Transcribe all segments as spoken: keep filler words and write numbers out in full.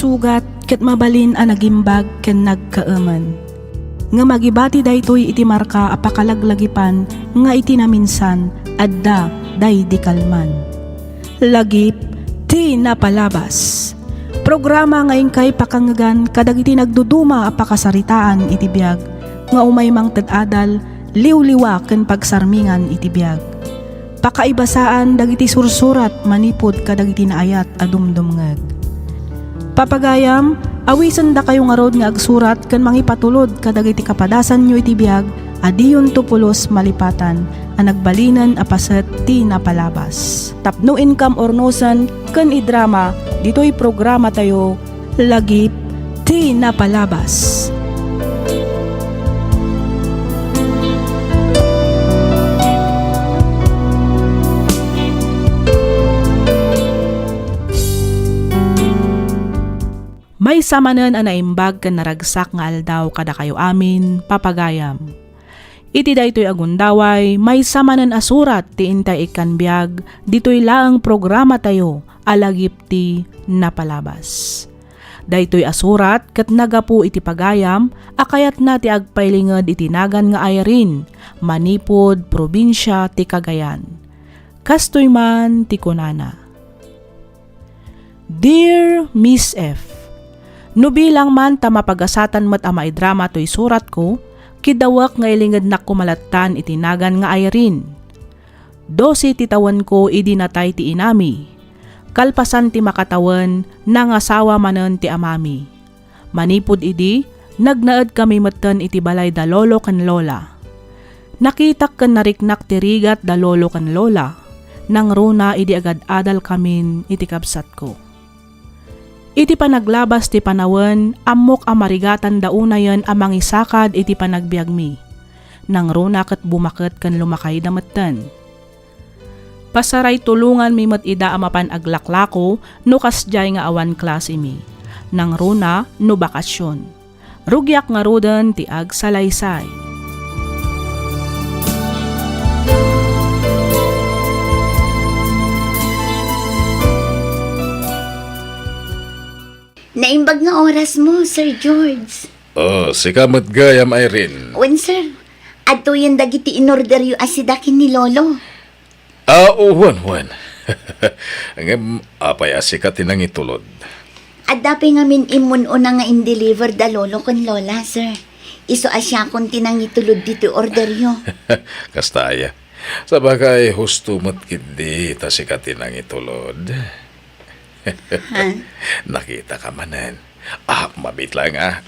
sugat ket mabalin a nagimbag ken nagkaemen. Ngem agibati daytoy iti marka a pakalaglagipan nga iti naminsan, adda daydi kalman. Lagip ti napalabas. Programa nga inkay pakangngegan kadagiti nagduduma a pakasaritaan iti biag nga umay mangted adal, liwliwa ken pagsarmingan iti biag. Pakaibasaan dagiti sursurat manipud kadagiti naayat a dumdumngeg. Papagayam, awisendakayo ngarud nga agsurat ken mangipatulod kadagiti kapadasanyo iti biag a diyonto pulos malipatan a nagbalinen a paset ti napalabas. Tapno inkam urnosen ken idrama ditoy programatayo, Lagip ti Napalabas. Maysa manen a naimbag ken naragsak nga aldaw kadakayo amin, papagayam. Iti daytoy a gundaway, maysa manen a surat ti intay ikkan biag ditoy laeng programatayo a Lagip ti Napalabas. Daytoy a surat ket nagapu iti pagayam a kayatna ti agpailinged iti nagan nga Irene, manipud probinsia ti Cagayan. Kastoy man ti kunana. Dear Miss F, no bilang man ta mapagasatan met a maidrama toy suratko, kidawek nga ilingednak koma lattan iti nagan nga Irene. Dose ti tawenko idi natay ti inami. Kalpasan ti makatawen, nangasawa manen ti amami. Manipud idi, nagnaedkami metten iti balay da lolo ken lola. Nakitak ken nariknak ti rigat da lolo ken lola, nangruna idi agad-adalkamin iti kabsatko. Iti panaglabas ti panawen, ammok a marigatanda unayen a mangisakad iti panagbiagmi. Nangruna ket bumaket ken lumakayda metten. Pasaray tulonganmi met ida a mapan aglaklako no kasdiay nga awan klasemi. Nangruna no bakasion. Rugiak ngaruden ti agsalaysay. Naimbag nga oras mo, Sir George. Oh, sika met gayam, Irene. Wen, sir. Adtoyen dagiti inorderyo a sida ken ni Lolo. Ah, wen, wen. Ngem, apay a sika ti nangitulod? Adda pay ngamin immun-una nga in-deliver da lolo ken lola, sir. Isu a siakon ti nangitulod ditoy orderyo. Kasta aya. Sabagay, husto met ketdi ta sika ti nangitulod. Ha? Nakitaka manen. Ah, mabiit laeng, ah.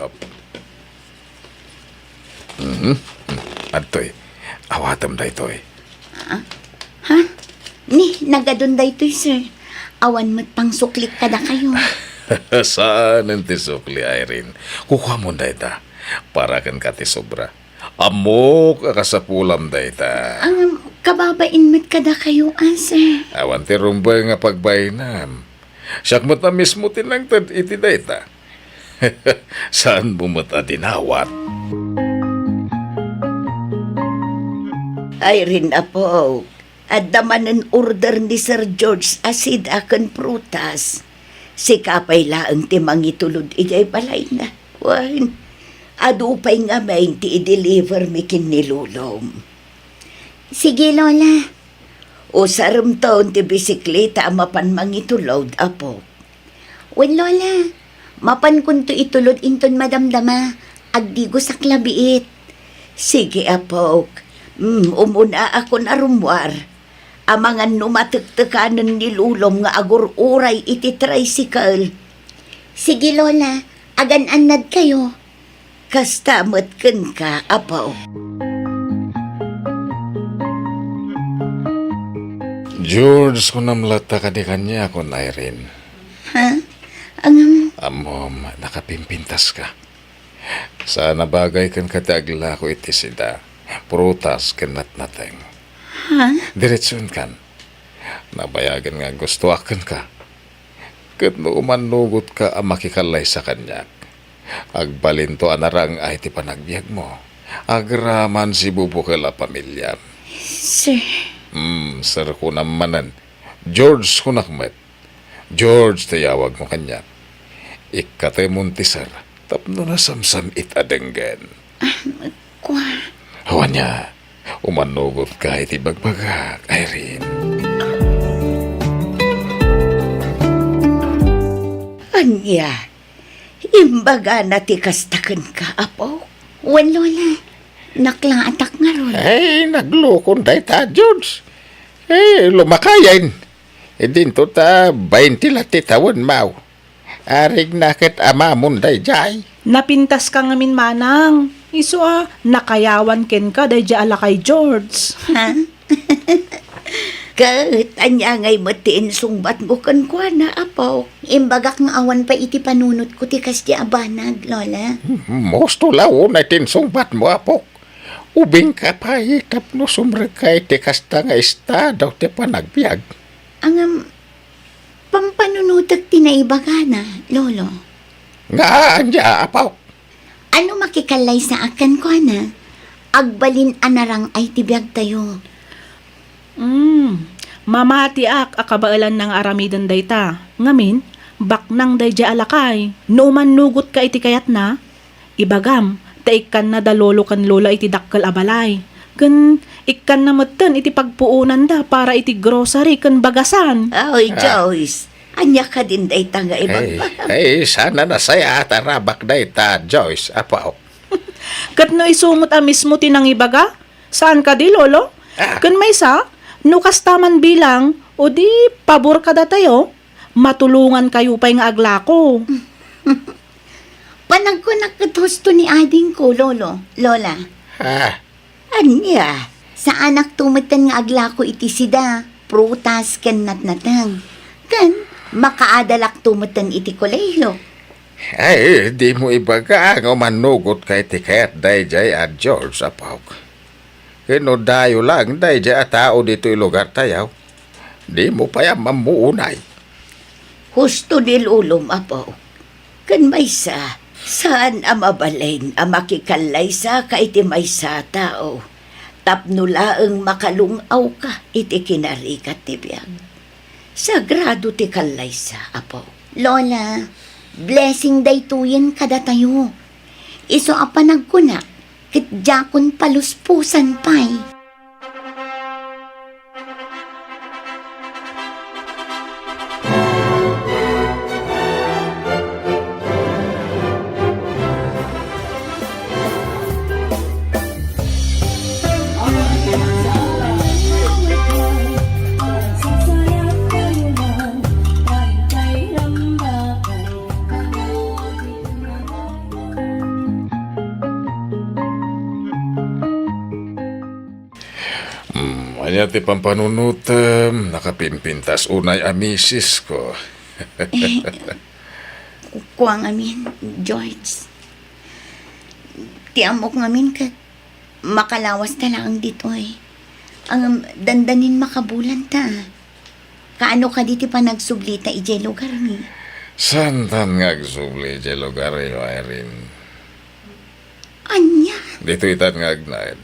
Mhm. Adtoy. Awatem daytoy. Ah? Ha? Ni, nagadun daytoy, sir. Awan met pangsuklik kadakayo. Saanen ti sukli, Irene. Kukuamon dayta. Para kenka ti sobra. Ammok a kasapulam dayta. Ang kababain met kadakayo, ah, sir. Awan ti rumbeng nga pagbainam. Siak met a mismo ti nangted iti dayta. Saanmo met a dinawat? Irene, apo, adda manen order ni Sir George a sida ken prutas. Sika pay laeng ti mangitulod idiay balayna. Wen, adu pay ngamin ti i-deliver mi ken ni Lolom. Sige, Lola. Usaremton ti bisikleta a mapan mangitulod, apo. Wen, Lola. Mapankonto itulod inton madamdama. Agdigosak la biit. Sige, apok. Mm, umunaakon a rummuar. Amangan no matektekanen ni Lolom nga agur-uray iti tricycle. Sige, Lola. Agan-annadkayo. Kasta met kenka, apo. George, kunam latta kadi kaniakon, Irene. Ha? Angam. Ammom, nakapimpintaska. Saan a bagay kenka ti aglako iti sida, prutas ken natnateng. Ha? Diretsuenkan. Nabayagen nga aggustoak kenka. Ket no umannugotka a makikallaysa kaniak, agbalinto a narang-ay ti panagbiagmo. Agraman sibubukel a pamiliam. Sir. Hmm, sir kunam manen. George kunak met. George ti yawagmo kaniak. Ikkatemon ti sir tapno nasamsam-it a denggen. Ah, kua. Wen ania, umanugotka iti bagbagak, Irene. Ania? Imbagana ti kasta kenka, apo? Wen, Lola, naklaatak ngarud. Ay, naglukon dayta, George. Eh, lumakayen. Idinto ta bainte la ti tawen, maw. Arigna ket amamon daydiay. Napintaska ngamin, manang. Isu a, nakayawan kenka daydiay a lakay, George. Ha? Ket ania ngay met ti insungbatmo kenkuana, apo? Imbagak nga awan pay iti panunotko ti kasdi a banag, Lola. Hmm, husto la unay ti insungbatmo, apo. Ubingka pay tapno sumrekka iti kasta nga estado ti panagbiag. Ngem, pampanunotek ti naibagana, Lolo. Nga ania, apo? Ano makikallaysaak kenkuana? Agbalin a narang-ay ti biagtayo. Hmm, mamatiak a kabaelanna nga aramiden dayta. Ngamin, baknang daydiay a lakay. No umannugotka iti kayatna, ibagam ta ikkanna da lolo ken lola iti dakkel a balay. Ken ikkanna metten iti pagpuonanda para iti grocery ken bagasan. Oy, ah. Joyce, ania kadin dayta nga ibagbagam? Ay, ay, saan a nasayaat a rabak dayta, Joyce, apo. Ket no isu met a mismo ti nangibaga, saan kadi, Lolo? Ah. Ken maysa, no kasta man bilang, o di pabor kadatayo, matulongankayo pay nga aglako. Panagkunak ket husto ni adingko, Lolo, Lola. Ah. Ania, saanakto metten nga aglako iti sida, prutas ken natnateng. Ken makaadalakto metten iti kolehio. Ay, dimo ibaga nga umanugotka iti kayat daydiay a George, apok. Ken no dayo laeng daydiay a tao ditoy lugartayo, dimo pay ammo unay. Husto ni lolom, apo. Ken maysa, saan a mabalin a makikallaysaka iti maysa a tao tapno laeng makalung-awka iti kinarigat ti biag. Sagrado ti kallaysa, apo. Lola, blessing daytoyen kadatayo. Isu a panagkunak, ket diakon palusposan pay. Hmm, ania ti pampanunotem? Nakapimpintas unay a misisko. Eh, ku-, kua ngamin, George. Ti ammok ngamin ket makalawas ta laeng ditoy. Ngem dandanin makabulanta. Kaano kadi ti panagsublita idiay lugarmi? Saantan nga agsubli idiay lugaryo, Irene. Ania? Ditoytan nga agnaed.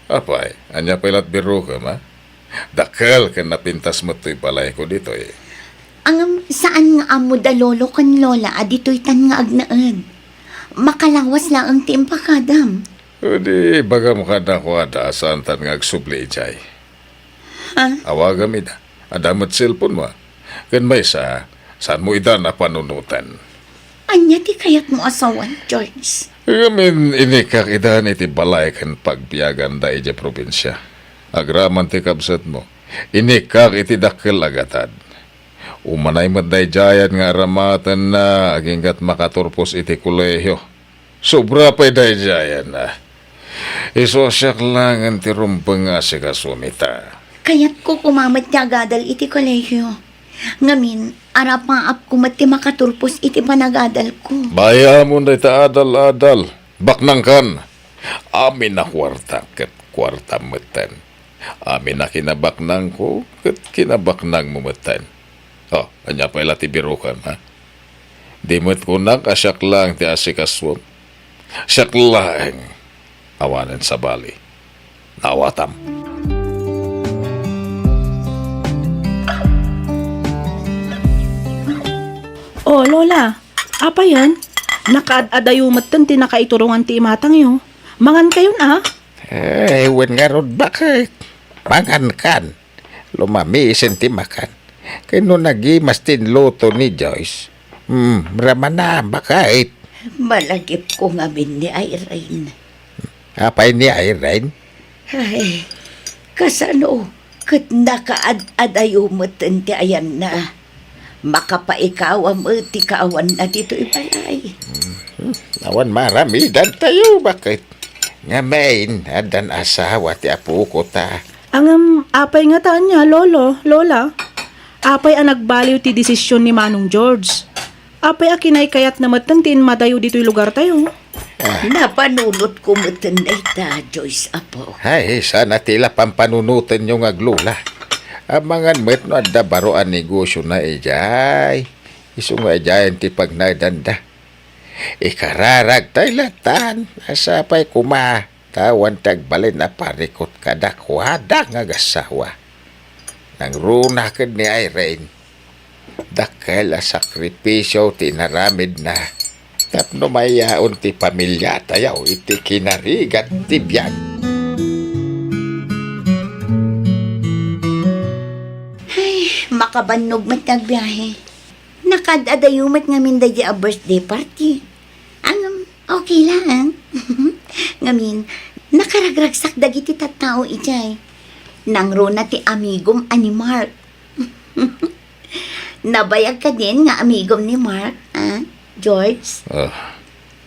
Apay, ania pay lat birokem, a? Dakkel ken napintas met toy balayko ditoy. Ngem saan nga ammo da lolo ken lola a ditoytan nga agnaed? Makalawas laeng ti impakadam. Idi ibagam kadakuada a saantan nga agsubli idiay. Ha? Awagam ida. Adda met cellphone-mo, a? Ken maysa, saanmo ida a panunoten? Ania ti kayatmo a sawen, George? Ngamin, inikkak idan iti balay ken pagbiaganda idiay probinsia. Agraman ti kabsatmo, inikkak iti dakkel a gatad. Umanay met daydiayen nga aramatenna aginggat makaturpos iti kolehio. Sobra pay daydiayen, a. Isu a siak laengen ti rumbeng nga asikasuam ita. Kayatko koma met ti agadal iti kolehio. Ngamin, arapaapko met ti makaturpos iti panagadalko. Bayaam dayta adal-adal. Baknangkan. Amin a kuarta ket kuartam metten. Amin a kinabaknangko ket kinabaknangmo metten. O, ania pay la ti birokem, a? Di met kunak a siak laeng ti asikasuem. Siak laeng. Awanen sabali. Naawatam. O, Lola, Apay, nakaad-adayo metten ti nakaiturongan ti imatangyo. Mangankayon a? Ay, wen ngarud, baket? Mangankan. Lumamisen ti makan. Ken no nagimas ti inluto ni Joyce, hmm, ramana, baket? Malagipko ngamin ni Irene. Apay ni Irene? Ay, kasano ket nakaad-adayo metten ti ayanna. Makapaikawa met ti kaawanna ditoy balay. Hmm, awan maaramidantayo, baket? Ngamin, addan asawa ti apoko ta. Ngem, apay ngata ania, Lolo, Lola? Apay a nagbaliw ti desisyon ni Manong George? Apay a kinaykayatna metten ti immadayo ditoy lugartayo? Ah. Napanunotko metten dayta, Joyce, apo. Ay, saan a ti la pampanunotenyo nga aglola. Amangan met no adda baro a negosiona idiay. Isu nga idiayen ti pagnaedanda. Ikararagtay latan, a sapay koma, ta awan ti agbalin a parikut kadakuada nga agassawa. Nangruna ken ni Irene, dakkel a sakripisio ti inaramidna tapno mayaon ti pamiliatayo iti kinarigat ti biag. Ay, makabannog met ti agbiahe. Nakaad-adayo met ngamin daydi a birthday party. Ngem, okay laeng. Ngamin, nakaragragsak dagiti tattao idiay. Nangruna ti amigom a ni Mark. Nabayag kadin nga amigom ni Mark, a, George? Ah,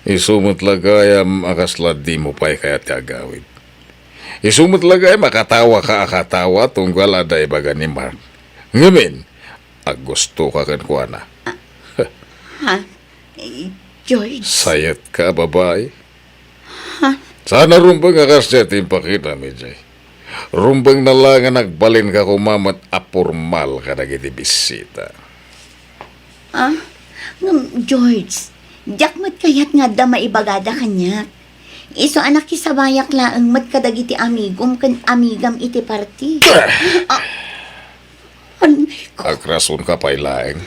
isu met la gayam a kasla dimo pay kayat ti agawid. Isu met la gayam a katawaka a katawa tunggal adda ibaga ni Mark. Ngamin, Aggustoka kenkuana. Ha? Eh, George? Sayatka a babai. Ha? Saan a rumbeng a kasdiay ti impakitam idiay. Rumbengna la nga nagbalinka koma met a pormal kadagiti bisita. Ah? Ngem, George, diak met kayat nga adda maibagada kaniak. Isu a nakisabayak laeng met kadagiti amigom ken amigam iti party. Ah! Anay ko. Agrasonka pay laeng.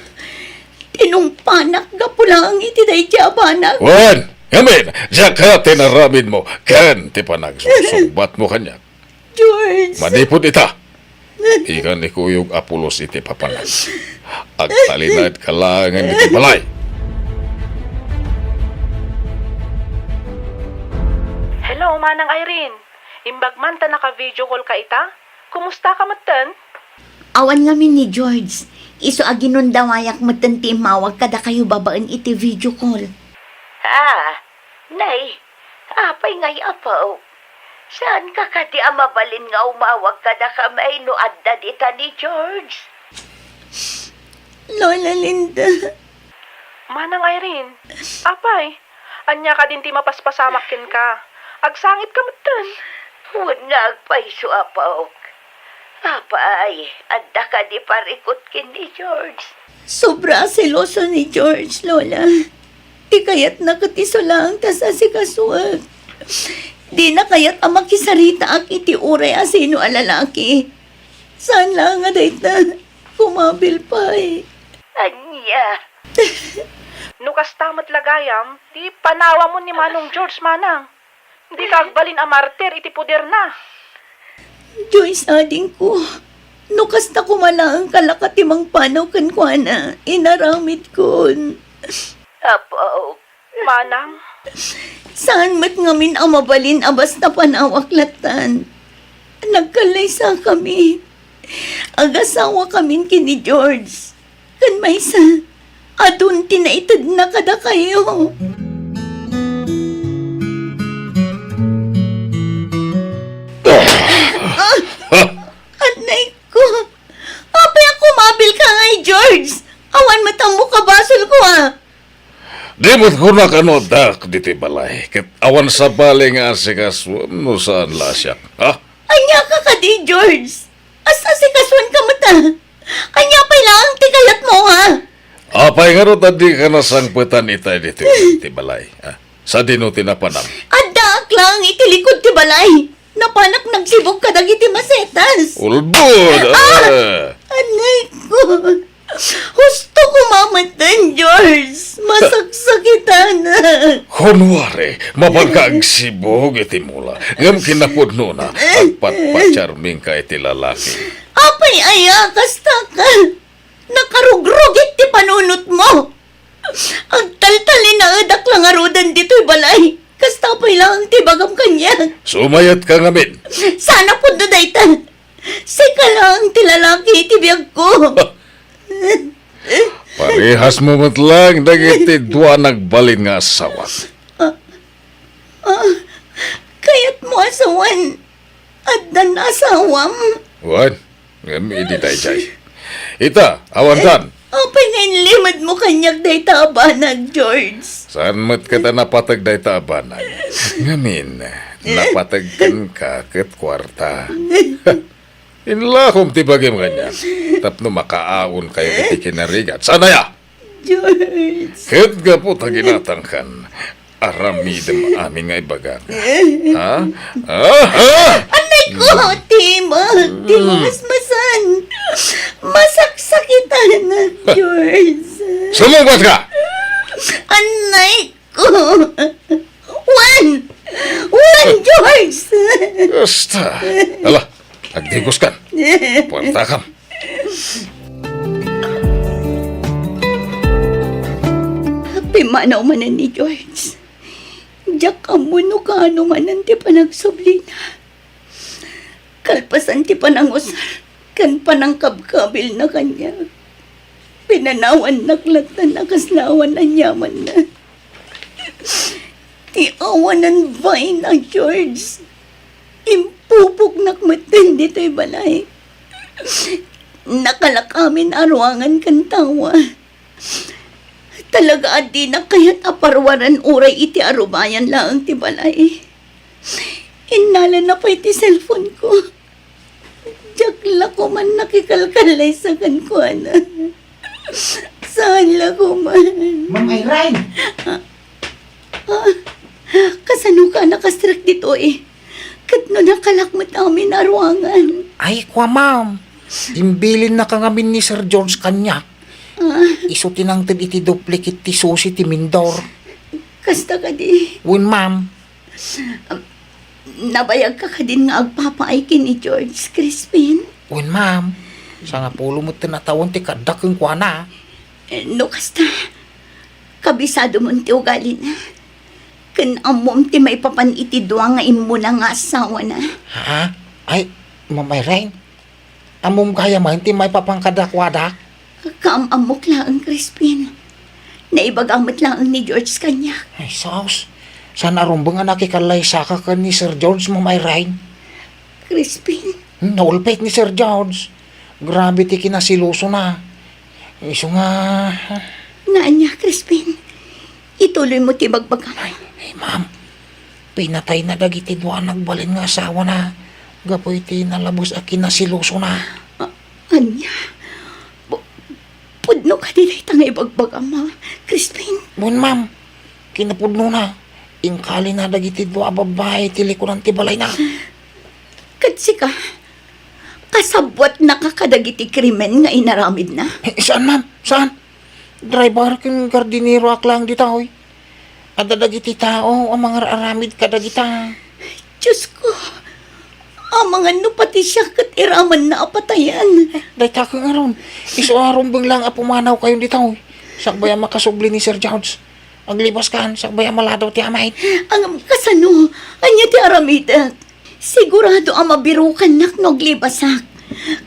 Tinungpanak gapu laeng iti daydi a banag. Wen, ngamin, diak kayat ti inaramidmo ken ti panagsursungbatmo kaniak. George. Manipud ita, ikan ikuyog a pulos iti papanag. Agtalinaedka laengen iti balay. Hello, Manang Irene. Imbag man ta naka-video call ka ita? Kumusta ka metten? Awan ngamin ni George. Isu a ginundawayak metten ti immawag kadakayo babaen iti video call. Ah, nay, apay ngay, apo? Saanka kadi a mabalin nga umawag kadakami no adda dita ni George? Lola Linda. Manang Irene, apay, ania kadin ti mapaspasamak kenka? Agsangitka metten. Wen nga agpayso, apok. Apay, adda kadi parikut ken ni George? Sobra a seloso ni George, Lola. Ti kayatna ket isu laeng ta sasikasoek. Dina kayat a makisaritaak iti uray a sino a lalaki. Saan laeng a dayta. Kumabil pay. Ania? No kasta met la gayam, di panawamon ni Manong George, manang. Dika agbalin a martir iti poderna. Joyce, adingko, no kasta koma laeng kalaka ti mangpanaw kenkuana, inaramidkon. Apo, Manang? Saan met ngamin a mabalin a basta panawak lattan. Nagkallaysakami. Agasawakamin ken ni George. Ken maysa, adun ti naitedna kadakayo. Ah! Anay ko! Apay a kumabilka ngay, George? Awan met ammok a basolko, a! Di met kunak no addaak ditoy balay, ket awan sabali nga asikasoem no saan la a siak, ha? Ania ka kadi, George? As-asikasuanka met, a? Ania pay laeng ti kayatmo, ha? Apay ngarud a dika nasangpetan itay ditoy ti balay, ha? Sadino ti napanam? Addaak laeng iti likud ti balay. Napanak nagsibog kadagiti masetas. Ulbod! Ah! Ah! Anay ko. Husto koma metten, George. Masak- Kunwari, mapanka agsibug iti mula, ngem kinapudnona, agpatpatiarmingka iti lalaki. Apay aya, kasta ka? Nakarugrugit ti panunotmo. Agtaltalinaedak la ngaruden ditoy balay. Kasta pay laeng ti ibagam kaniak. Sumayatka ngamin. Saan a pudno dayta. Sika laeng ti lalaki iti biagko. Parehasmo met laeng dagiti dua nagbalin nga asawa. Ah, ah, kayatmo a sawen, addan asawam? Wen, ngem idi daydiay. Ita, awankan. Apay nga inlimedmo kaniak dayta a banag, George? Saan met ket a napateg dayta a banag? Ngamin, napateg kenka ket kuarta. Inlakom ti bagim kaniak tapno makaawnkayo iti kinarigat. Saan aya? George. Ket gapu ta ginatangkan, aramidem amin nga ibagak. Ha? Ha? Ha? Anay ko, Tim, ah, ti Mm. masmasan. Masaksakitan, George. Sumungbat ka! Anay ko. Wen! Wen, George! Basta. Ala, agdigos kan. Puerta kam. Pimmanaw manen ni George. Diak ammo no kaano manen ti panagsublina. Kalpasan ti panangusar ken panangkabkabilna kaniak, pinanawannak latta a kasla awan aniamanna. Ti awanan bain a George, impupoknak metten ditoy balay. Nakalak amin a ruangan ken tawa. Talaga a dinak kayat a paruaren uray iti arubayan laeng ti balay. Innalana pay ti cellphone ko. Diak la koman nakikalkallaysa kenkuana. Saan la koman. Ma'am Irene! Ah, kasano ka nakastrek ditoy? Ket no nakalak met amin a ruangan. Ay, kua, ma'am. Imbilinnaka ngamin ni Sir George kaniak. Ah. Isu ti nangted iti duplicate ti susi ti mindor. Kasta kadi? Wen, ma'am. Um, nabayagka kadin nga agpapaay ken ni George, Crispin? Wen, ma'am. Sangapulo met ti tawen ti kaadda kenkuana. Eh, no kasta, kabisadom ti ugalina. Ken ammom ti maipapan iti dua nga immuna nga asawana. Ha? Ay, Ma'am Irene? Ammom gayam ti maipapan kadakuada? Kaam-ammok laeng, Crispin. Naibaga met laeng ni George kaniak. Ay, sus. Saan a rumbeng a nakikallaysaka ken ni Sir George, Ma'am Irene? Crispin. Hmm, naulpit ni Sir George. Grabe ti kinasilosona. Isu nga. Nga ania, Crispin? Ituloymo ti bagbagam. Ay, ay, ma'am. Pinatayna dagiti dua a nagbalin nga asawana gapu iti nalabes a kinasilosona. A-, ania? Pu-, pudno kadi dayta nga ibagbagam, ha, Crispin? Wen, ma'am. Kinapudnona, inkalina dagiti dua a babbai ti likudan ti balayna. Ket sika, kasabwatnaka kadagiti krimen nga inaramidna? Eh, saan, ma'am? Saan? Driver ken gardinero ak laeng ditoy. Adda dagiti tao a mangar-aramid kadagita. Diosko, amangan no pati siak ket iramanna a patayen. Dayta ket ngarud, isu a rumbeng laeng a pumanawkayon ditoy. Sakbay a makasubli ni Sir George. Aglibaskan, sakbay a maladaw ti amin. Ngem kasano? Ania ti aramidek? Sigurado a mabirukannak no aglibasak.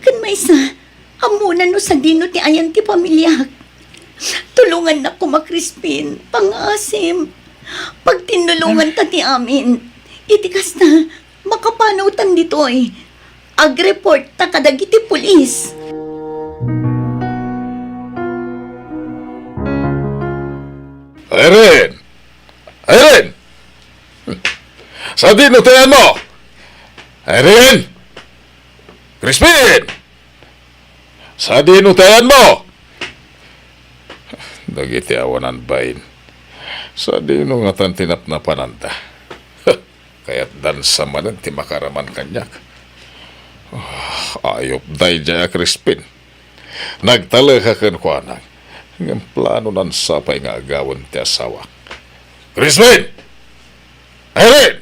Ken maysa, ammona no sadino ti ayan ti pamiliak. Tulongannak koma, Crispin. Pangaasim. Pagtinnulonganta ti amin. Iti kasta, makapanawtan ditoy. Agreportta kadagiti pulis. Irene! Irene! Sadino ti ayanmo? Irene! Crispin! Sadino ti ayanmo? Dagiti awanan bain. Sadino ngatan ti napnapananda? Kayatdan sa manen ti makaraman kaniak. Ah, ayup daydiay a Crispin. Nagtalek a kenkuana, ngem planonan sapay nga agawen ti asawak. Crispin! Irene!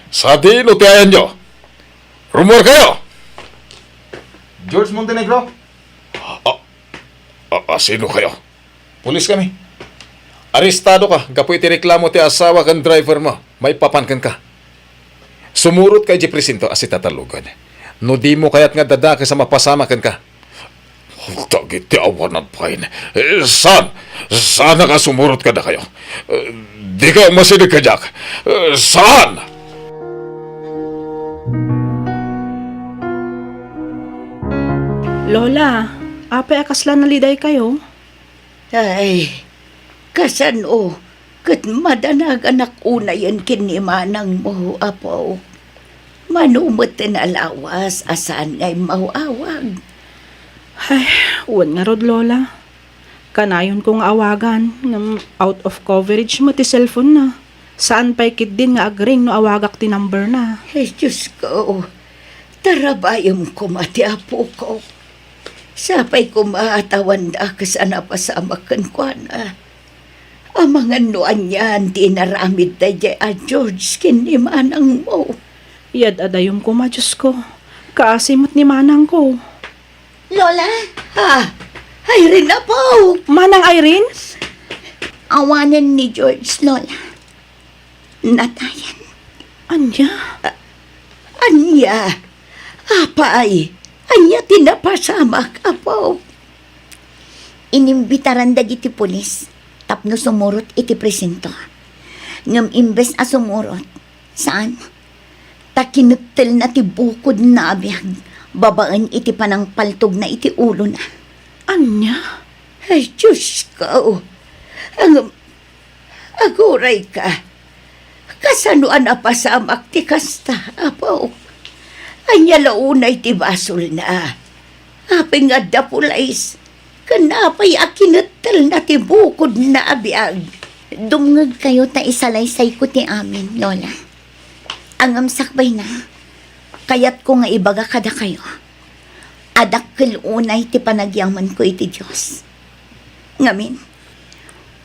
Sadino ti ayanyo? Rummuarkayo! George Montenegro? A, a, a, sino kayo? Pulis kami. Arestado ka gapu iti reklamo ti asawa ken driver mo maipapan kenka. Sumurot ka iti presinto a sitatallogen. No dimo kayat nga addadakes a mapasamak kenka. Dagiti awan agbain. Eh, saan? Saan nga sumurot kadakayo? Eh, dika masideg kadiak. Eh, saan? Lola, apay a kasla nalidaykayo? Ay, kasano ket madanaganak unayen ken ni manangmo, apo? Mano met ti nalawas a saan nga immaw-awag? Ay, wen ngarud, Lola. Kanayonko nga awagan, ngem out of coverage met ti cellphone na. Saan pay ketdin nga agring no awagak ti number na. Ay, Diyos ko, tarabayem koma ti apok. Sapay koma a awan dakes a napasamak kenkuana. Amangan no anian ti inaramid daydiay a George ken ni manangmo. Yad-adayom koma, Diyos ko. Kaasi met ni manangko. Lola? Ah, Irene, apo! Manang Irene? Awanen ni George, Lola. Natayen. Ania? Ah, ania? Apay, ania ti napasamak, apo? Inimbitaran dagiti pulis tapno sumurot iti presinto. Ngem imbes a sumurot, saan? Ta kinettelna ti bukodna a biag babaen iti panangpaltogna iti ulona. Ania? Ay, Diyos ko! Ang Aguray ka. Kasano a napasamak ti kasta, apo? Ania la unay ti basolna? Apay nga adda pulays? Ken apay a kinettelna ti bukodna a biag? Dumngegkayo ta isalaysayko ti amin, Lola. Ngem sakbayna, kayatko nga ibaga kadakayo a dakkel unay ti panagyamanko iti Dios. Ngamin,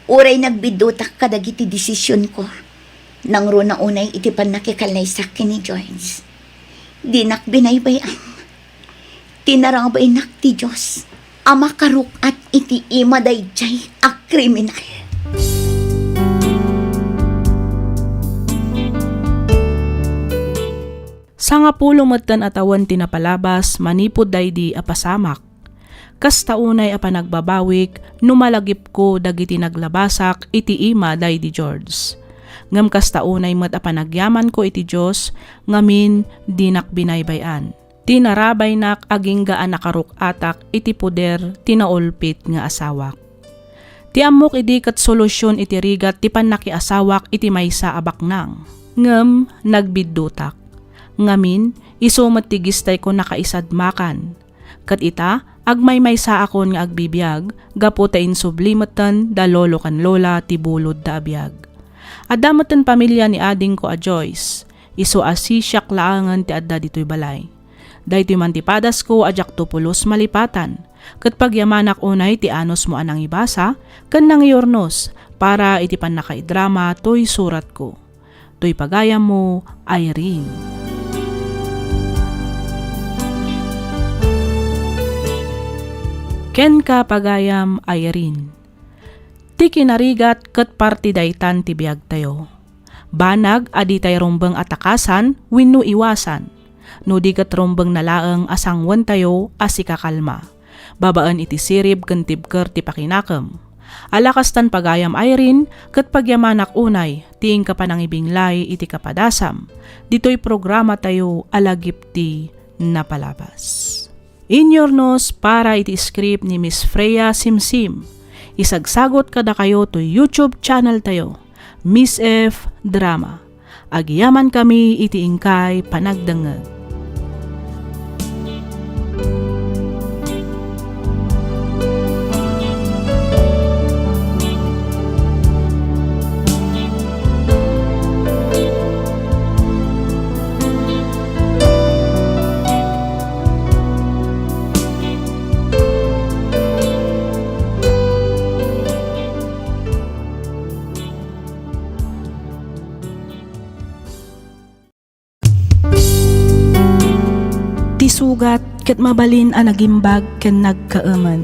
uray nagbiddutak kadagiti desisionko, nangruna unay iti pannakikallaysak ken ni George. Dinak binaybay-an. Tinarabaynak ti Dios a makaruk-at iti ima daydiay a kriminal. Sangapulo metten a tawen ti napalabas manipud daydi a pasamak. Kasta unay a panagbabawik no malagipko dagiti naglabasak iti ima daydi George. Ngem kasta unay met a panagyamanko iti Dios ngamin dinak binaybay-an. Tinarabaynak agingga a nakaruk-atak iti poder ti naulpit nga asawak. Ti ammok idi ket solusion iti rigat ti pannakiasawak iti maysa a baknang. Ngem nagbiddutak. Ngamin, isu met ti gistayko nakaisadmakan. Ket ita, agmaymaysaakon nga agbibiag gapu ta insubli metten da lolo ken lola ti bulodda a biag. Adda metten pamilia ni adingko a Joyce. Isu a sisiak laengen ti adda ditoy balay. Daytoy man ti padasko a diakto pulos malipatan, ket pagyamanak unay ti anusmo a nangibasa ken nangiurnos para iti pannakaidrama toy suratko. Toy pagayammo, Irene. Kenka, pagayam, Irene. Ti kinarigat ket parti daytan ti biagtayo. Banag a ditay rumbeng a takasan wenno iwasan, no di ket rumbengna laeng a sanguentayo a sikakalma, babaen iti sirib ken tibker ti pakinakem. Ala kastan, pagayam Irene, ket pagyamanak unay ti inka panangibinglay iti kapadasam ditoy programatayo a Lagip ti Napalabas. Inyurnos para iti script ni Miss Freya Simsim. Isagsagot kadakayo toy YouTube channel tayo, Miss F Drama. Agyamankami iti inkay panagdengngeg. Sugat ket mabalin a nagimbag ken nagkaemen.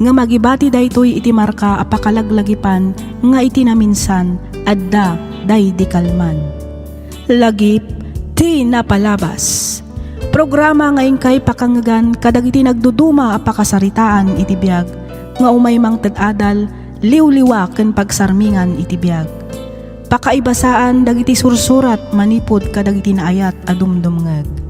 Ngem agibati daytoy iti marka a pakalaglagipan nga iti naminsan, adda daydi kalman. Lagip ti napalabas. Programa nga inkay pakangngegan kadagiti nagduduma a pakasaritaan iti biag nga umay mangted adal, liwliwa ken pagsarmingan iti biag. Pakaibasaan dagiti sursurat manipud kadagiti naayat a dumdumngeg.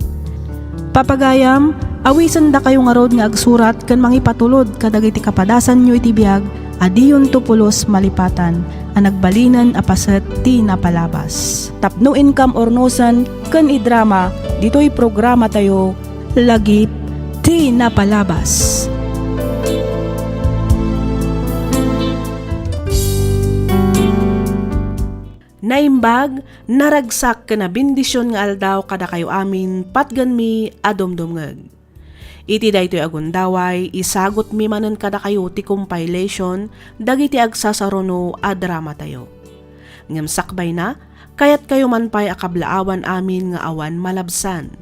Papagayam, awisendakayo ngarud nga agsurat ken mangipatulod kadagiti kapadasanyo iti biag a diyonto pulos malipatan a nagbalinen a paset ti napalabas. Tapno inkam urnosen ken idrama ditoy programatayo, Lagip ti Napalabas. Naimbag, naragsak ken nabendision nga aldaw kadakayo amin, patgenmi a dumdumngeg. Iti daytoy a gundaway, isagutmi manen kadakayo ti compilation dagiti agsasaruno a dramatayo. Ngem sakbayna, kayatkayo man pay a kablaawan amin nga awan malabsan.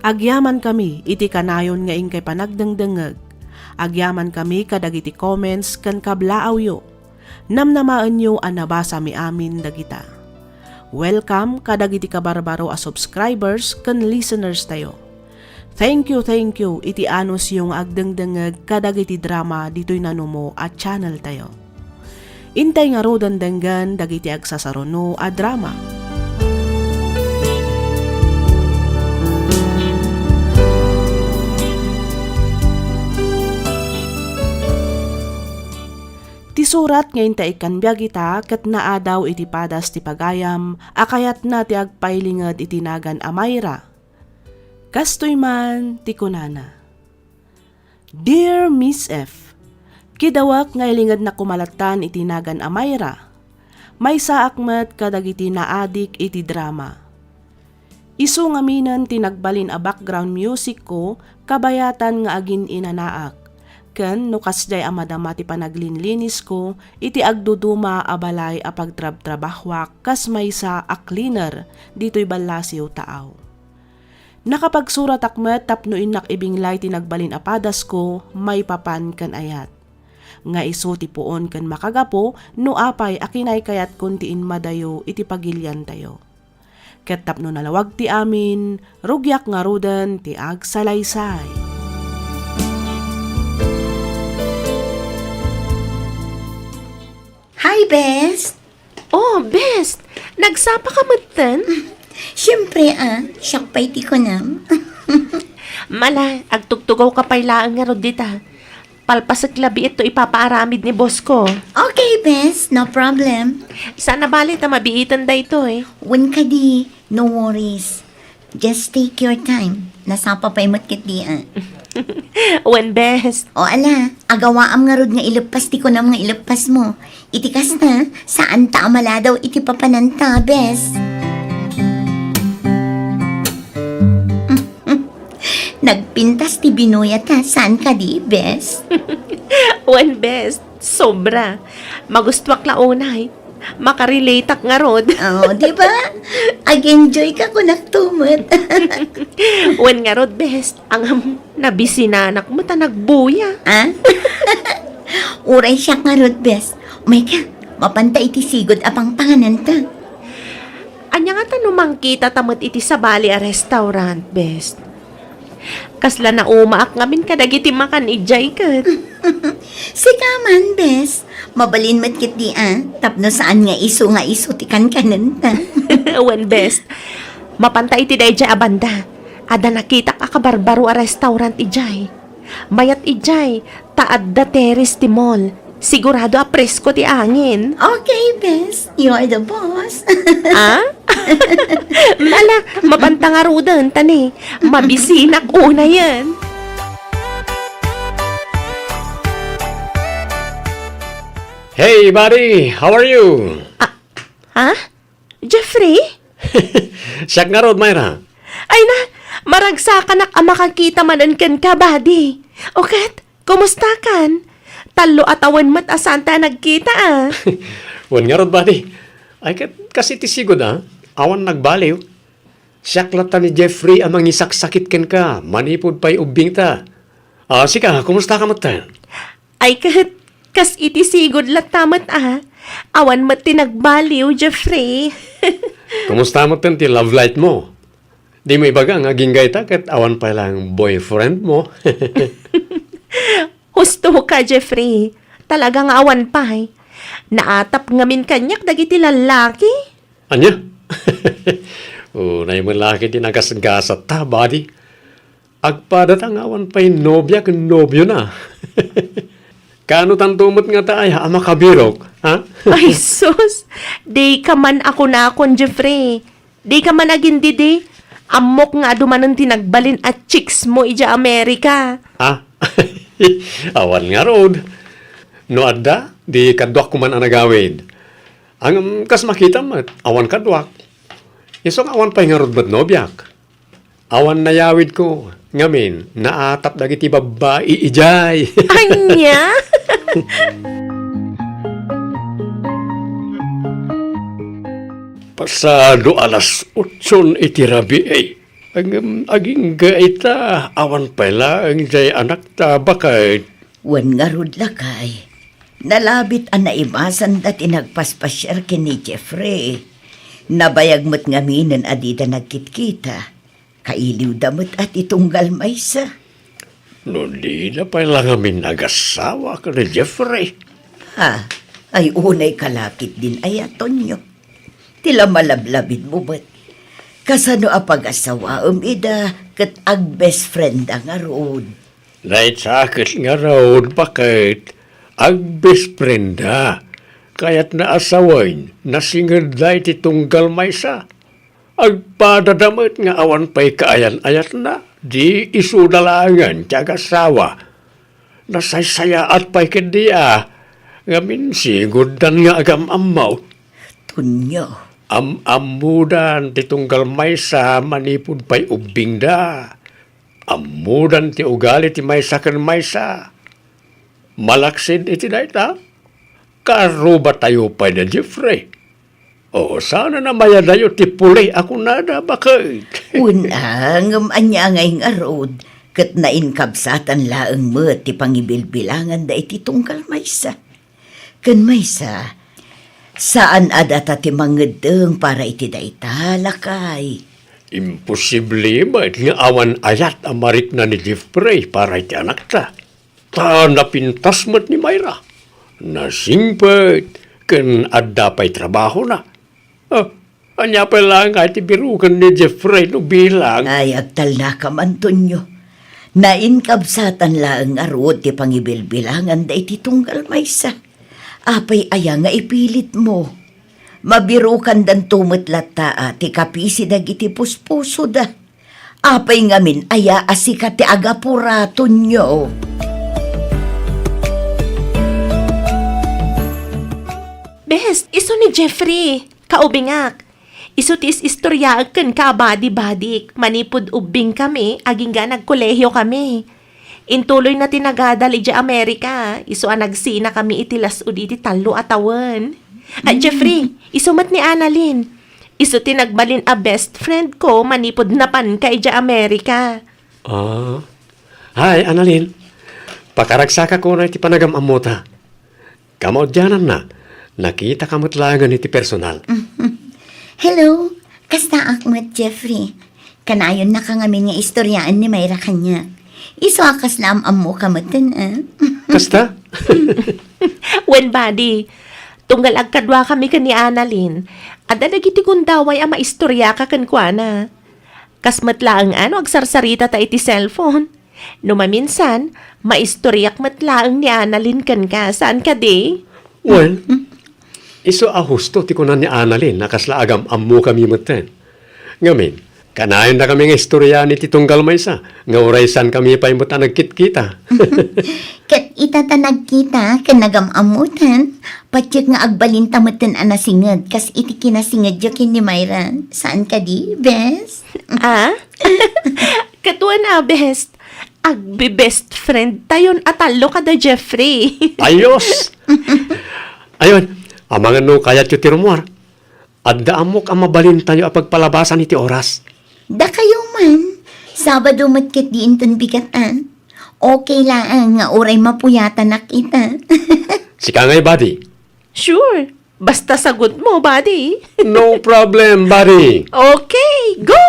Agyamankami iti kanayon nga inkay panagdengdengngeg. Agyamankami kadagiti comments ken kablaawyo. Namnamaenyo a nabasami amin dagita. Welcome kadagiti kabarbaro a subscribers ken listeners tayo. Thank you, thank you iti anusyo nga agdengdengngeg kadagiti drama ditoy nanumo a channel tayo. Intay ngaruden denggen dagiti agsasaruno a drama. Ti surat nga inta ikkan biag ita ket naadaw iti padas ti pagayam a kayatna ti agpailinged iti nagan a Myra. Kastoy man ti kunana, "Dear Miss F, kidawak nga ilingednak koma lattan iti nagan a Myra. Maysaak met kadagiti naadik iti drama. Isu ngaminen ti nagbalin a background music ko kabayatan nga agin-inanaak, ken no kasdiay a madama ti panaglinlinis ko iti agduduma a balay a pagtrabtrabahuak kas maysa a cleaner ditoy ballasiw taaw. Nakapagsuratak met tapno innak ibinglay ti nagbalin a padasko maipapan ken ayat. Nga isu ti puon ken makagapu no apay a kinaykayatkon ti inmadayo iti pagiliantayo. Ket tapno nalawag ti amin, rugiak ngaruden ti agsalaysay." Hi, Bes! Oh, Bes! Nagsapa ka metten? Siyempre, ah, siak pay ti kunam. Mala, agtugtugaw ka pay laeng ngarud dita. Palpasek labiit to ipapaaramid ni boss ko. Okay, Bes. No problem. Saan a bale ta mabiiten daytoy. Wen kadi, no worries. Just take your time. Nasapa pay met ketdi, ah. Wen, Bes. O ala, agawaam ngarud nga ileppas ti kunam nga ileppasmo. Iti kasta, saanta a maladaw iti papananta, Bes. Nagpintas ti binuyata, saan kadi, Bes? Wen, Bes, sobra. Magustuak la unay. Makarelateak ngarud. Oh, di ba? Ag-enjoy ka kunakto met. Wen ngarud, Bes, ang nabisinanak met a nagbuya. Ah? Uray siak ngarud, Bes. Umay ka, mapanta iti sigud a pangpangananta. Ania ngata no mangkitata met iti sabali a restaurant, Bes? Kasla naumaak ngamin kadagiti makan idiay ket. Sika man, Bes. Mabalin met ketdi, ah, tapno saan nga isu nga isu ti kankanenta. Wen, Bes. Mapanta iti daydiay a banda. Adda nakitak a kabarbaro a restaurant idiay. Mayat idiay, ta adda terrace ti mall. Sigurado a presko ti angin. Okay, Bes. You're the boss. Ah? Ala, mapanta ngaruden, ta ni, mabisinak unayen. Hey, buddy! How are you? Ah, ha? Jeffrey? Siak ngarud, Myra. Ay na, maragsakanak a makakita manen kenka, buddy. O ket, kumustakan? Tallo a tawen met a saanta a nagkita, ah. Wen ngarud, buddy. Ay ket, kas iti sigud, ah. Awan nagbaliw. Siak latta ni Jeffrey a mangisaksakit kenka manipud pay ubbingta. Ah, sika, kumusta ka metten? Ay, ket kas iti sigud latta met a. Awan met ti nagbaliw, Jeffrey. Kumusta metten ti love life mo? Dimo ibaga nga agingga ita ket awan pay laeng boyfriend mo. Husto ka, Jeffrey. Talaga nga awan pay. Naatap ngamin kaniak dagiti lallaki. Ania? Unay met la ket ti nagasgasatta, buddy. Agpadata nga awan pay nobia ken nobiona. Kaano tanto met ngata aya a makabirok, ha? Ay, sus! Dika man a kunakon, Jeffrey. Dika man agindidi. Ammok nga adu manen ti nagbalin a chicks mo idiay Amerika. Ah? Awan ngarud. No adda, di kaduak koman a nagawid. Ngem kas makitam met, awan kaduak. Isu nga awan pay ngarud met nobiak. Awan nayawidko, ngamin, naatap dagiti babbai idiay. Ania? Pasado alas otson iti rabii. Ngem agingga ita, awan pay laeng diay anakta, baket. Wen ngarud, lakay. Nalabit a naimasanda ti nagpaspasiar ken ni Jeffrey. Nabayag met ngaminen a dida nagkitkita. Kailiwda met a ti tunggal maysa. No dida pay la ngamin agassawa ken ni Jeffrey. Ha? Ay, unay ka la ketdin aya, Tonyo. Ti la malablabidmo met. Kasano a pagasawaem ida ket agbest frienda ngarud? Dayta ket ngarud, baket, agbest frienda. Kayatna a sawen, nasingedda iti tunggal maysa. Agpadada met nga awan pay kaayan-ayatna, di isuda laengen ti agassawa. Nasaysayaat pay ketdi a, ngamin siguddan nga agam-ammo. Tonyo. Am-ammodan ti tunggal maysa manipud pay ubbingda. Ammodan ti ugali ti maysa ken maysa. Malaksid iti dayta, karrubatayo pay da Jeffrey. O, saan a namayadayo ti puli a kunada, baket? Wen a, ngem ania ngay ngarud, ket nainkabsatan laeng met ti pangibilbilanganda iti tunggal maysa. Ken maysa, saan a data ti mangeddeng para iti dayta, lakay. Imposible met nga awan ayat a marikna ni Jeffrey para iti anakta. Ta napintas met ni Myra. Nasingpet ken adda pay trabahona. Ah, ania pay laeng nga ti biroken ni Jeffrey no bilang? Ay, agtalnakam, Antonio. Nainkabsatan laeng ngarud ti pangibilbilanganda iti tunggal maysa. Apay aya nga ipilitmo? Mabirokandanto met latta a ti kapisi dagiti puspusoda. Apay ngamin aya a sika ti agapura, Tonyo? Bes, isu ni Jeffrey, kaubingak. Isu ti is-istoriaek kenka a badi-badik manipud ubbingkami agingga nagkolehiokami. Intuloyna ti nagadal idiay Amerika, isu a nagsinakami iti las-ud iti tallo a tawen. Ah, Jeffrey, isu met ni Annalyn. Isu ti nagbalin a best friend ko manipud napanka idiay Amerika. Ah. Hi, Annalyn. Pakaragsakak unay ti panagam-ammota. Kamaudiananna, nakitaka met laengen iti personal. Hello, kastaak met, Jeffrey. Kanayonnaka ngamin nga istoriaen ni Myra kaniak. Isu a kasla am-ammoka metten, eh. Kasta? Wen, buddy. Tunggal agkaduakami ken ni Annalyn, adda dagiti gundaway a maistoriaka kenkuana. Kas met laeng a no agsarsarita ta iti cellphone. No maminsan, maistoriak met laeng ni Annalyn kenka, saan kadi? Wen, isu a husto ti kuna ni Annalyn a kasla agam-ammokami metten. Ngamin, kanayonnakami nga istoriaan iti tunggal maysa, nga uray saankami pay met a nagkitkita. Ket ita ta nagkita ken nagam-ammotan, patiek nga agbalinta metten a nasinged kas iti kinasingedyo ken ni Myra. Saan kadi, bes? Ah? Ket wen a, bes. Agbe-best friend tayon a tallo kada Jeffrey. Ayos! Ayon, amangan no kayatyo ti rummuar. Adda ammok a mabalintayo a pagpalabasan iti oras. Dakayo man, Sabado met ket diinton bigat, a. Okay laeng nga uray mapuyatanak ita. Sika ngay, buddy. Sure. Basta sagut mo, buddy. No problem, buddy. Okay, go!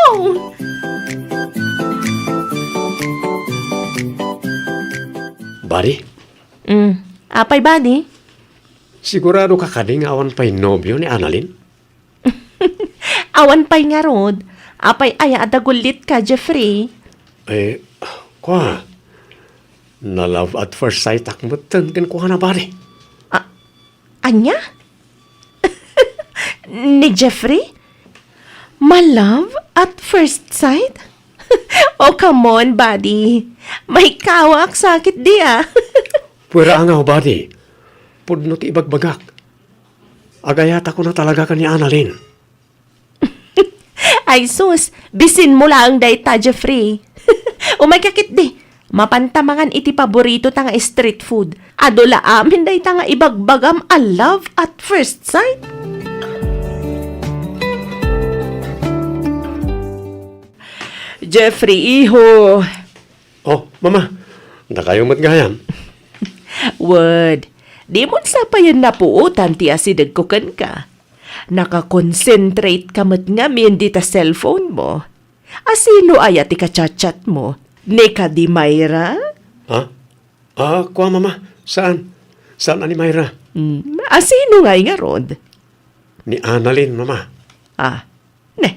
Buddy? Mm. Apay, buddy? Sigurado ka kadi nga awan pay nobio ni Annalyn? Awan pay ngarud. Apay aya a dagullit ka, Jeffrey? Eh, kua, na-love at first sight ak metten kenkuana, buddy. A-, ania? Ni Jeffrey? Ma-love at first sight? Oh, come on, buddy. Maikawak sakit di, a. Pwera angaw, buddy. Pudno ti ibagbagak. Agayatako na talaga ken ni Annalyn. Ay sus, bisin mo laeng dayta, Jeffrey. Umayka ketdi. Mapanta mangan iti paborito ta nga street food. Adu la amin dayta nga ibagbagam a love at first sight. Jeffrey, iho. Oh, mama, dakayo met gayam. Wen, dimon sa payen napuotan ti asidegko kenka. Naka-concentrate ka met ngamin dita cellphone mo. Asino aya ti ka-chat-chat mo? Ni kadi Myra? Ha? Ah, kua, mama. Saan? Saan a ni Myra? Hmm, asino ngay ngarud? Ni Annalyn, mama. Ah, ne.